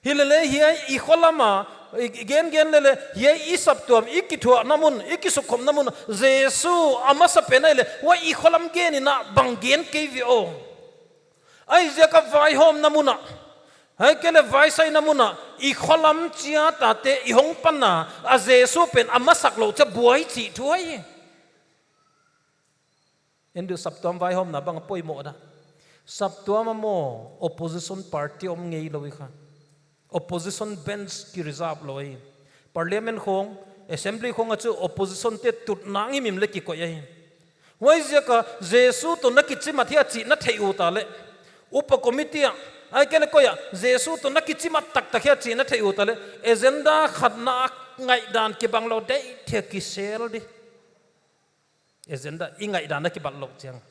Hilele hiai i kholam a, i, i gengen lele, hiai i saptuam, i kithuahna mun, i kisukkhopna mun, Jesu a masapen ahi le, huai i kholam gen in a bang gen kei ve aw. Ahihziak a vaihawmna mun ah, ahihkeileh vaisaina mun ah, i kholam chiatate i hong panna, a Jesu pen a masak lou chia buai chih thu ahi. En di uh saptuam vaihawmna bang a poimoh dah. Saptuam a maw, opposition party om ngeilou i kha. Opposition bench ki reserve lou ahi. Parliament khong, assembly khong a chu opposition te tut nang himhim le kikoih ahi. Huaiziak a Jesu toh na kichimat hia chih na theih uh ta le. Upa committee ah, ahihkeileh koi ah, Jesu toh na kichimat taktak hia chih na theih uh ta le. Agenda khatna a ngaihdan kibang lou deih thei a kisel di. Agenda i ngaihdan a kibat lou chiang.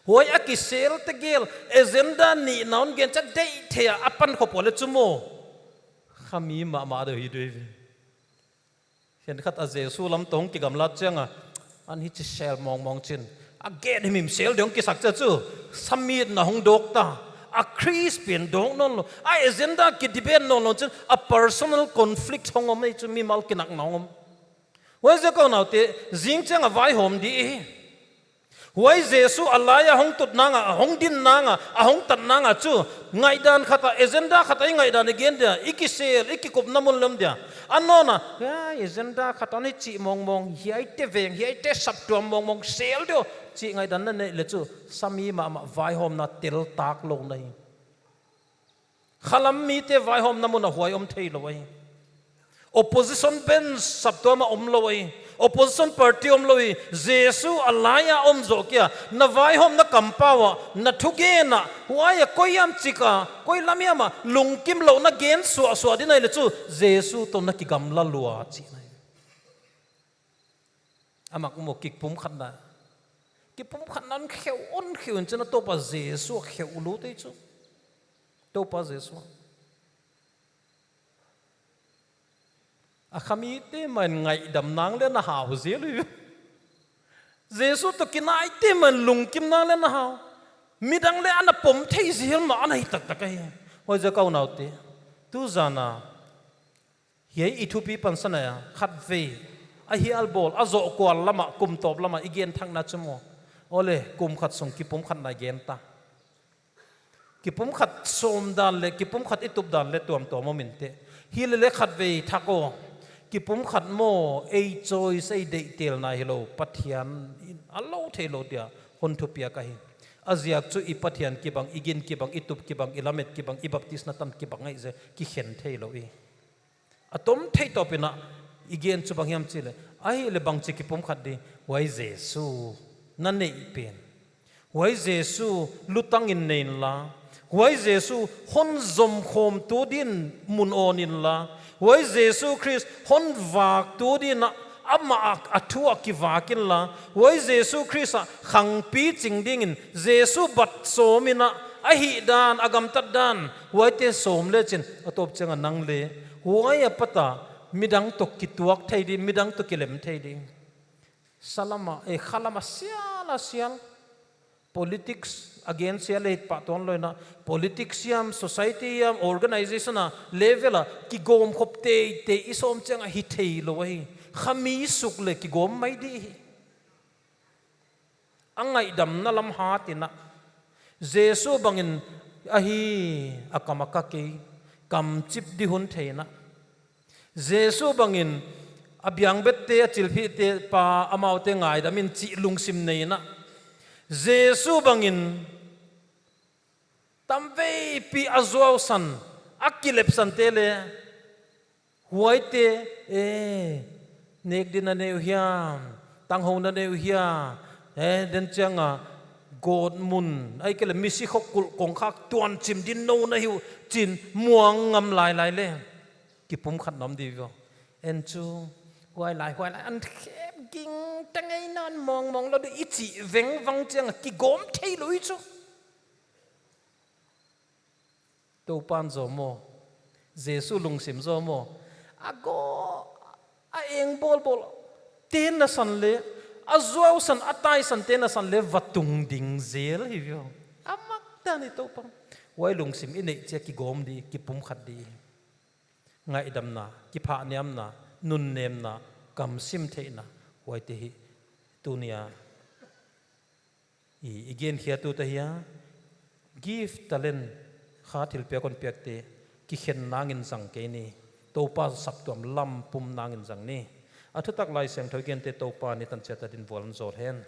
Huai a kisel tegel, agenda nihna hon gen chia deih thei a a pan khop ua le chu maw. Khami mahmah deuh hi deuh ve. Khenkhat a Jesu lam toh hong kigamlat chiang a, an hichi sel mawngmawng chin. A gen himhim sel deuh hong kisak chia chu, samitna hong dawk ta. A Khrist pen dawk nawnlou. A agenda ki debate nawnlou chin, a personal conflict hong om ei chu mimal kinakna hong om. Huaiziak a unaute, zing chiang a vaihawm di i hi. Huai Jesu a lai a hong tut nang a, a hong din nang a, a hong tat nang a chu, ngaihdan khat a, agenda khat a i ngaihdan i gen dia, i kisel, i kikupna mun lem dia. A nawn a, hiai agenda khat a hon chih mawngmawng, hiaite veng, hiaite saptuam mawngmawng, sel deuh, chih ngaihdan na neih le chu, sami mahmah vaihawmna tel tak lou na hi. Khalam mite vaihawmna mun a huai om theilou ahi. Opposition bench saptuam a omlou ahi. Opposition party omlou ahi. Jesu a lai a om zoh kei a. Na vaihawmna kampau ah, na thugen ah, huai ah koi hiam chik a, koi lam hiam a, lungkimlouhna gen suahsuah di na hi le chu, Jesu toh na kigamla lua chihna hi. Amah maw kipumkhatna. Kipumkhatna hon kheu, hon kheu in chin a Toupa Jesu a kheu lou te chu. Toupa Jesu. A khamite mah in ngaihdam nang le na hau zel uh. Jesu toh kinaite mah in lungkim nang le na hau. Midang leh ana pom thei zel mah ana hi taktak ahi. Huaiziak a unaute, tuzan a hiai i thupi pansan a khatvei a hial bawl a zoh kual lam a, kum tawp lam a i gen thakna chu maw, aw leh kum khat sung kipumkhatna gen ta. Kipumkhat sawm dan leh kipumkhat i tup dan leh tuamtuam om inteh. Hileleh khatvei thak aw, kipumkhat maw, ei choice, ei deihtelna hilou, Pathian in a lou theilou dia hon thupiak ahi. A ziak chu i Pathian kibang, i gin kibang, i tup kibang, i lamet kibang, i baptisna tan kibang ahihziak kikhen theilou i. A tom thei tawp in a i gen chu bang hiam chih leh, ahihleh bangchi kipumkhat di, huai Jesu na neih pen, huai Jesu lutang in nei inla, huai Jesu hon zomkhawmtu din mun awn inla, huai Jesu Khrist hon vaktu din a, amah a, a thu ah kivak inla, huai Jesu Khrist a khangpi ching dingin Jesu bat sawm in a, a hihdan, a gamtatdan, huaite sawm lechin a tawp chiang a nang leh huai apat a midang toh kituak thei di, midang toh kilem thei di. Sa lam a, eh, kha lam a sial a sial. Politics a gen sial leh pahtawi lou in a, politics hiam, society hiam, organization a level a kigawm khop teitei i sawm chiang a hi theilou ahi. Kha mi suk leh kigawm mai di hi. A ngaihdamna lam hat in a, Jesu bangin ahi, a kam a ka kei, kamchip di hun thei in a, Jesu bangin a biangbette, a chilphihte pa amaute ngaidam in chih lungsim nei in a, Jesu bangin tamveipi a zuausan, a kilepsante leh, huaite, eh, nek din na nei uh hiam, tanghou na nei uh hiam, eh, den chiang a gawt mun, ahihkeileh misi khua kulh kongkhak tuanchim din nou na hi uh chi'n muang ngam lailai leh kipumkhat na om di viau. En chu, huailai, huailai, an khep ging ta ngei, nan mawngmawng lou di i chih vengvang chiang a kigawm theilou i chu. Toupa'n zaw maw, Jesu lungsim zaw maw, a gaw, a eng bawlbawl, te nasan leh, a zuausan, a taisan te nasan leh va tung ding zel hi viau. A mak dan hi Toupa. Huai lungsim i neih chiang a kigawm di, kipumkhat di. Ngaihdamna, kiphahniamna, nunnemna, kamsim theihna, huaite hi tuni a i, i genkhiatute hi a, gift, talent, kha thilpiak hon piakte kikhen nangin zang kei ni. Toupa saptuam lam pum nangin zang ni. A thutak Laisiangthou i gente Toupa'n i tan chiat a din vual hon zawl hen.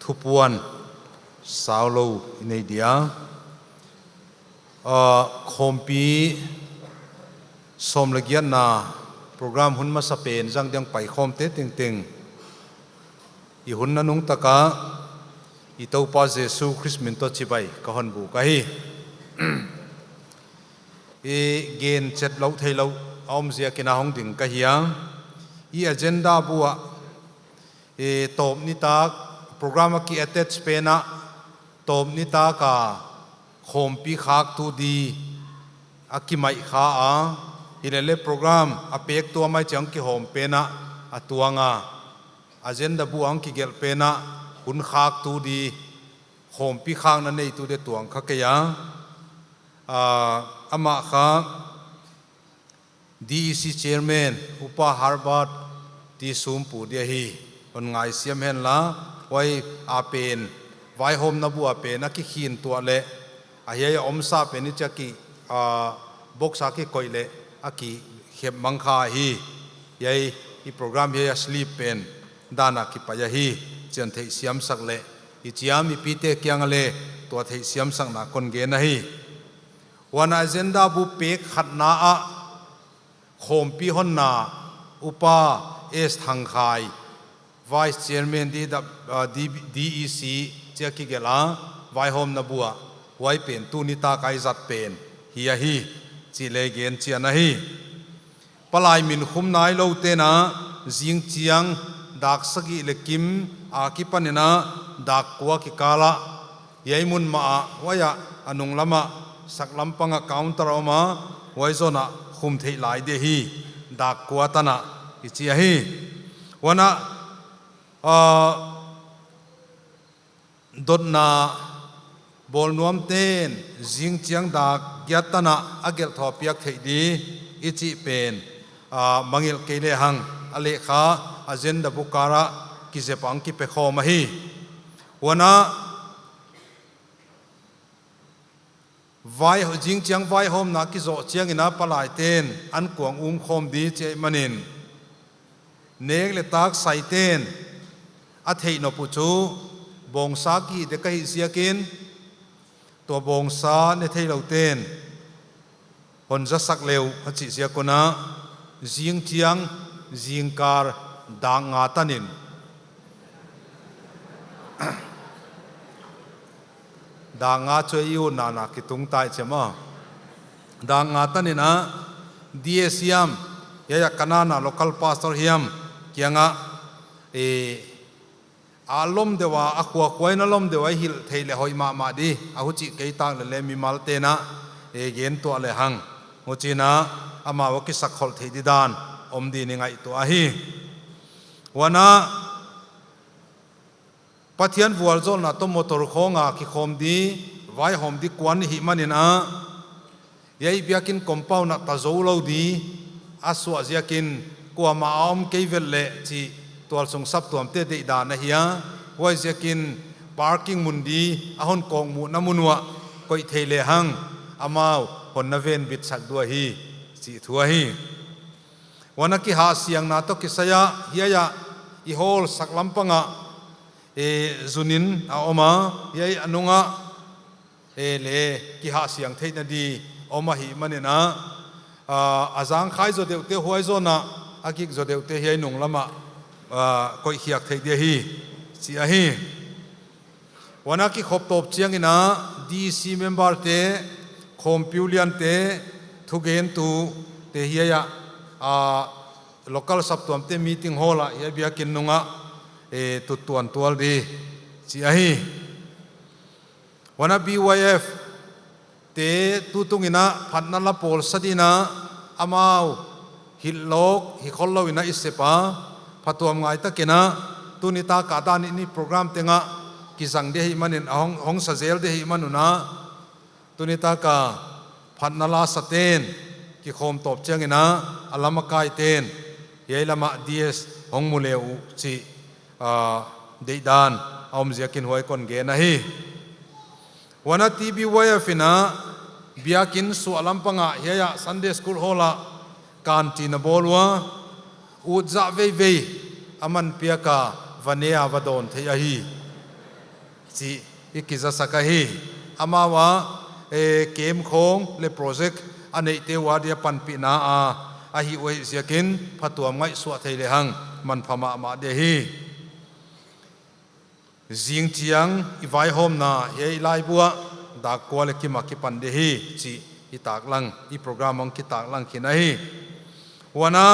Thupuan sau lou i nei dia. Ah, khawmpi sawm leh giatna program hun masa pen zang diang paikhawmte tengteng i hun nanung taka i Toupa Jesu Khrist min tawh chibai ka hon buk ahi. I gen chet lou theilou a om ziakin a hong ding ka hi a. I agenda bu ah, i tawp nitak program a ki attach pen ah, tawp nitak a khawmpi khaktu di a kimaih kha a, hilele program a pek tua mai chiang kihawm pen ah a tuang a, agenda bu a hong kigelh pen ah hun khaktu di, khawmpi khakna neitu di tuang kha kei a. Ah, amah kha D E C Chairman Upa Herbert T Sumpu di ahi. Hon ngaisiam henla, huai a pen, vaihawmna bu a pen a kikhin tuah leh, a hiai a omsa pen i chia ki, ah, box a kikoih leh a kikhem mang kha hi. Hiai i program hiai a slip pen dan a kipai ahi, chi'n theihsiam sak leh i chia mipite kiang ah leh tua theihsiam sakna kon gen ahi. Huan agenda bu pek khatna ah khawmpi honna Upa S Thangkhai, Vice Chairman D W, ah, D-, D E C chia kigelh a, vaihawmna bu ah, huai pen tuni tak a i zat pen hi ahi, chih leh gen chian ahi. Palai min khum nailoute'n a, zingchiang dak sagih leh kim a kipanin a, dak kua kikal ah, hiai mun mah ah, huai ah, a nunglam ah, saklam pang ah counter a om a, huai zon ah khum theih lai di hi, dak kua tan ah, i chi ahi. Huan ah, ah, dotna bawl nuamte'n, zingchiang dak giat tan ah a gelh thawpiak theih di, i chih pen, ah, mangngilh kei lehang, a lehkha, agenda bu kal ah, kizep a hong kipekhawm ahi. Huan ah, vai, zingchiang vaihawmna kizoh chiangin a palaite'n, ankuang umkhawm di chih ahihmanin, nek leh tak saite'n, a theih nop uh chu, bawngsa kihih dek ahih ziakin, tua bawngsa ne theiloute'n, hon zasak le uh, a chih ziak un a, zingchiang, zingkal, dak nga tanin. Dak nga chu i utna ah kitung tai chi maw. Dak nga tanin a, D S hiam, hiai a ka na na local pastor hiam, kiang ah, eh, a lawm deuh a, a khuakhuain a lawm deuh a i hilh theih leh hoih mahmah di, a huchi kei tak leh leh mimalte'n a, eh, gen tuah lehang. Huchiin a, amau a kisakkholh theih di dan, om di i ngaihtuah ahi. Huan ah, Pathian vualzawlna toh motor khawng a kikhawm di, vaihawm di kuan i hihmanin a, hiai biakin compound ah ta zou lou di, a suah ziakin kuamah a om kei vel leh chih tualsung saptuamte deihdan ahi a, huai ziakin parking mun di, a hon kawkmuhna mun uah koih thei lehang, amau hon na venbit sak di ahi, chih thu ahi. Huan a kihahsiangna toh kisai a, hiai a, i hall saklam pang ah, eh, zunin a om a, hiai a nung ah, eh, leh kihahsiang theihna di om ahihmanin a, ah, a zangkhai zaw deuhte huai zon ah, a gik zaw deuhte hiai nunglam ah, ah, koih khiak theih di ahi, chih ahi. Huan a kikhop tawp chiangin a, D C memberte, khawmpi uliante, thugentute hiai a, ah, local saptuamte meeting hall ah, hiai biakin nung ah, eh, tut tuan tual di, chih ahi. Huan a B Y F te tutungin a phatna la pawl sa dingin a, amau hilh lawk hi khollou in a i sep a, phatuamngai takin a, tuni tak a dan in i program teng ah kizang di ahihmanin a hong, hong sa zel di ahihman un a, tuni tak a phatna la sate'n kikhawm tawp chiangin a, a lam a kaite'n, hiai lam ah D S hong mu le uh chih, ah, deihdan a om ziakin huai kon gen ahi. Huan a T B Y F in a, biakin suahlam pang ah, hiai a Sunday School Hall ah, canteen a bawl ua, ut zah veivei, aman piak a, va ne a va dawn theih ahi. chih i kizasak ahi. Amau a, eh, camp khawng leh project a neihte uh adia panpihna a, ahih uh ahih ziakin phatuam ngaihsuah thei lehang manpha mahmah di ahi. Zingchiang i vaihawmna hiai laibu ah dak kua leh kim a kipan di ahi chih i taklang, i program hong kitaklang khin ahi. Huan a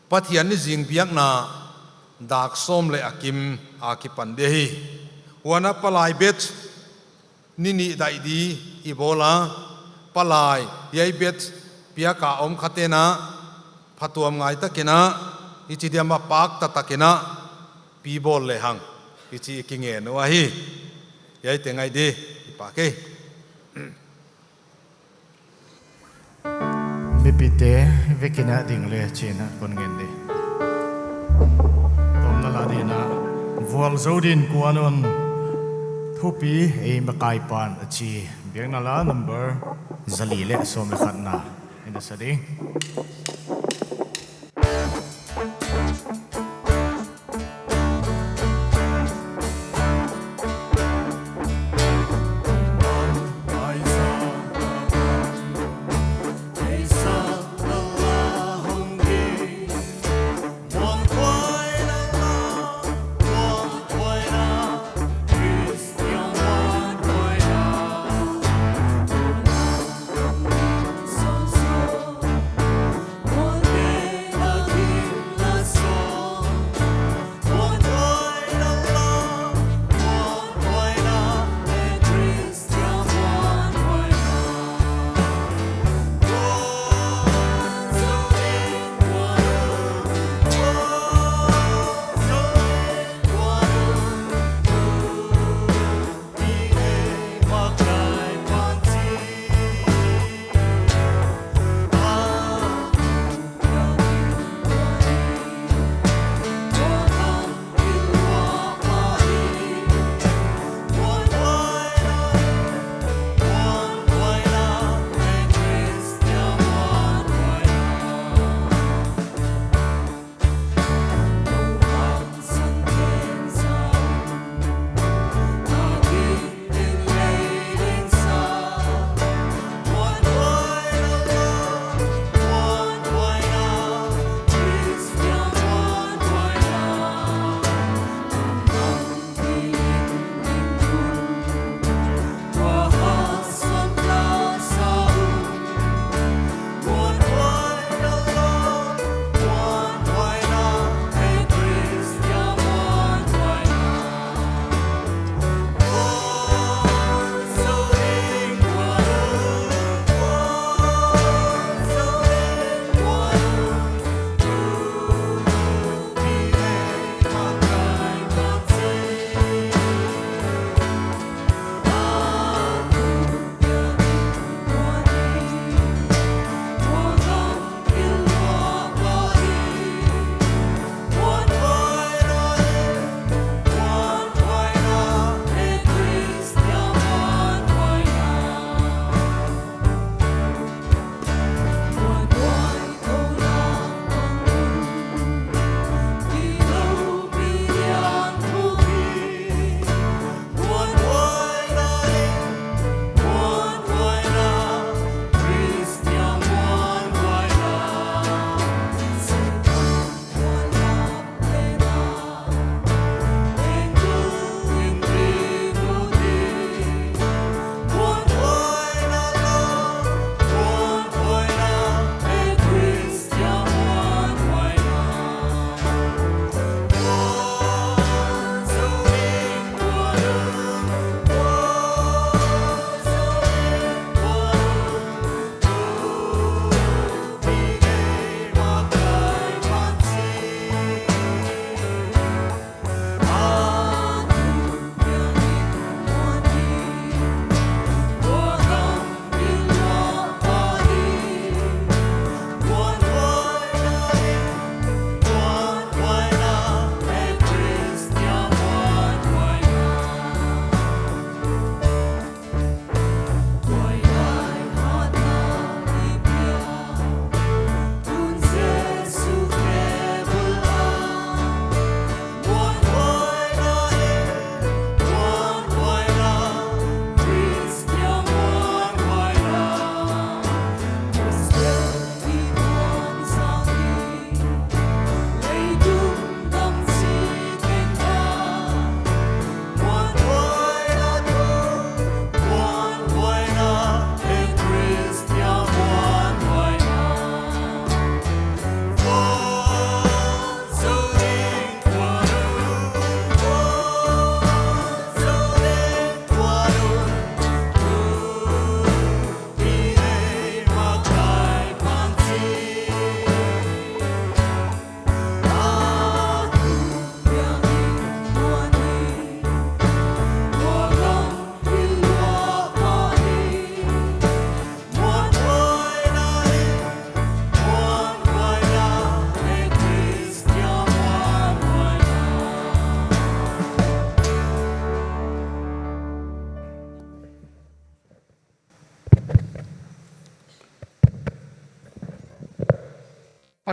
Pathian ni zing biakna dak sawm leh a kim a kipan di ahi. Huan a palai batch ni nih daih di i bawl a, palai hiai batch piak a om khate'n a phatuam ngai takin a, i chi diam a pak taktakin a pi bawl lehang i chi i kingen uh ahi. Hiaite ngai di, i pak e. Mipite vekin a ding leh chi'n a kon ngen di. Tawpna la dingin a, vualzou dingin kuan un, Thupi Ei Makaipa'n a chi, biakna la number zali leh sawm leh khatna in a sa ding.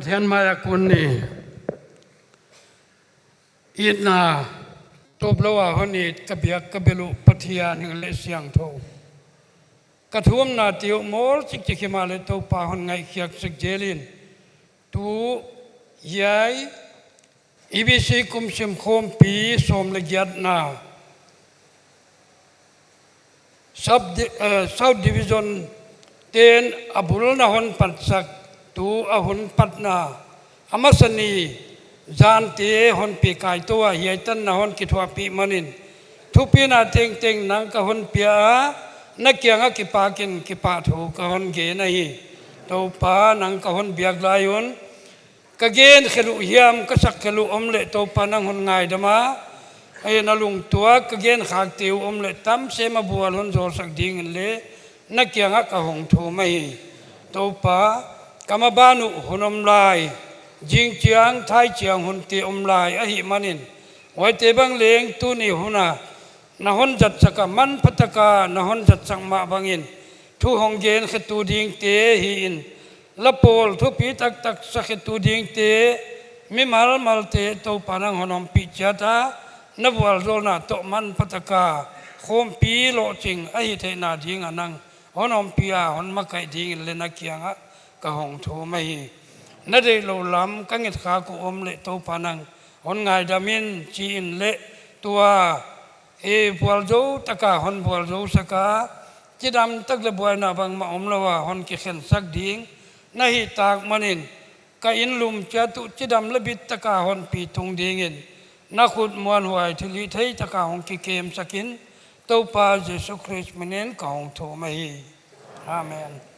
Pathian mai a kon ni. Itna tawp lou a hon it ka biak ka bel uh Pathian hing leh siangthou. Ka thumna te uh mawl chikchik himahleh Toupa hon ngaihkhiak sek zel in. Tu hiai E B C kum sim khawmpi sawm leh giatna Sub di-, eh, South Division te'n a bul na hon patsak, tu a hun patna a masa ni zan te hon pi kai tou a hiai tan na hon kithuahpih manin, thupina tengteng nang ka hon pia a, na kiang a kipak in kipahthu ka hon gen ahi. Toupa nang ka hon biak lai un, ka gen khelh uh hiam ka sak khelh uh om leh Toupa nang hon ngaidam a, ei na lungtuak ka gen khak te uh om leh tam sem a bual hon zawlsak ding in leh na kiang a ka hong thum ahi. Toupa, ka maban uh hun om lai, zing chiang thai chiang hun te om lai ahih manin, huaite bang leng tuni hun a na hon zatsak a, manpha tak a na hon zatsak mah bangin, thu hong gen khetu ding te hi in, la pawl thupi taktak sa khetu ding te, mimal mal te Toupa nang hon ompih chiat a, na vualzawlna toh manpha tak a khawmpi lohching a hih theihna ding a nang hon ompih a hon makaih ding in leh na kiang a ka hong thum ahi. Na deih louh lam ka nget khak uh om leh Toupa nang hon ngaidam in chi in leh tua e vualzou tak a hon vualzou sak a, chidam tak leh buaina bangmah om lou a hon kikhen sak ding na hih tak manin, ka inn lum chiat uh chidam leh bit tak a hon pi tung ding in, na khut muanhuai thilhihthei tak a hong kikem sak in, Toupa Jesu Khrist min in ka hong thum ahi. Amen.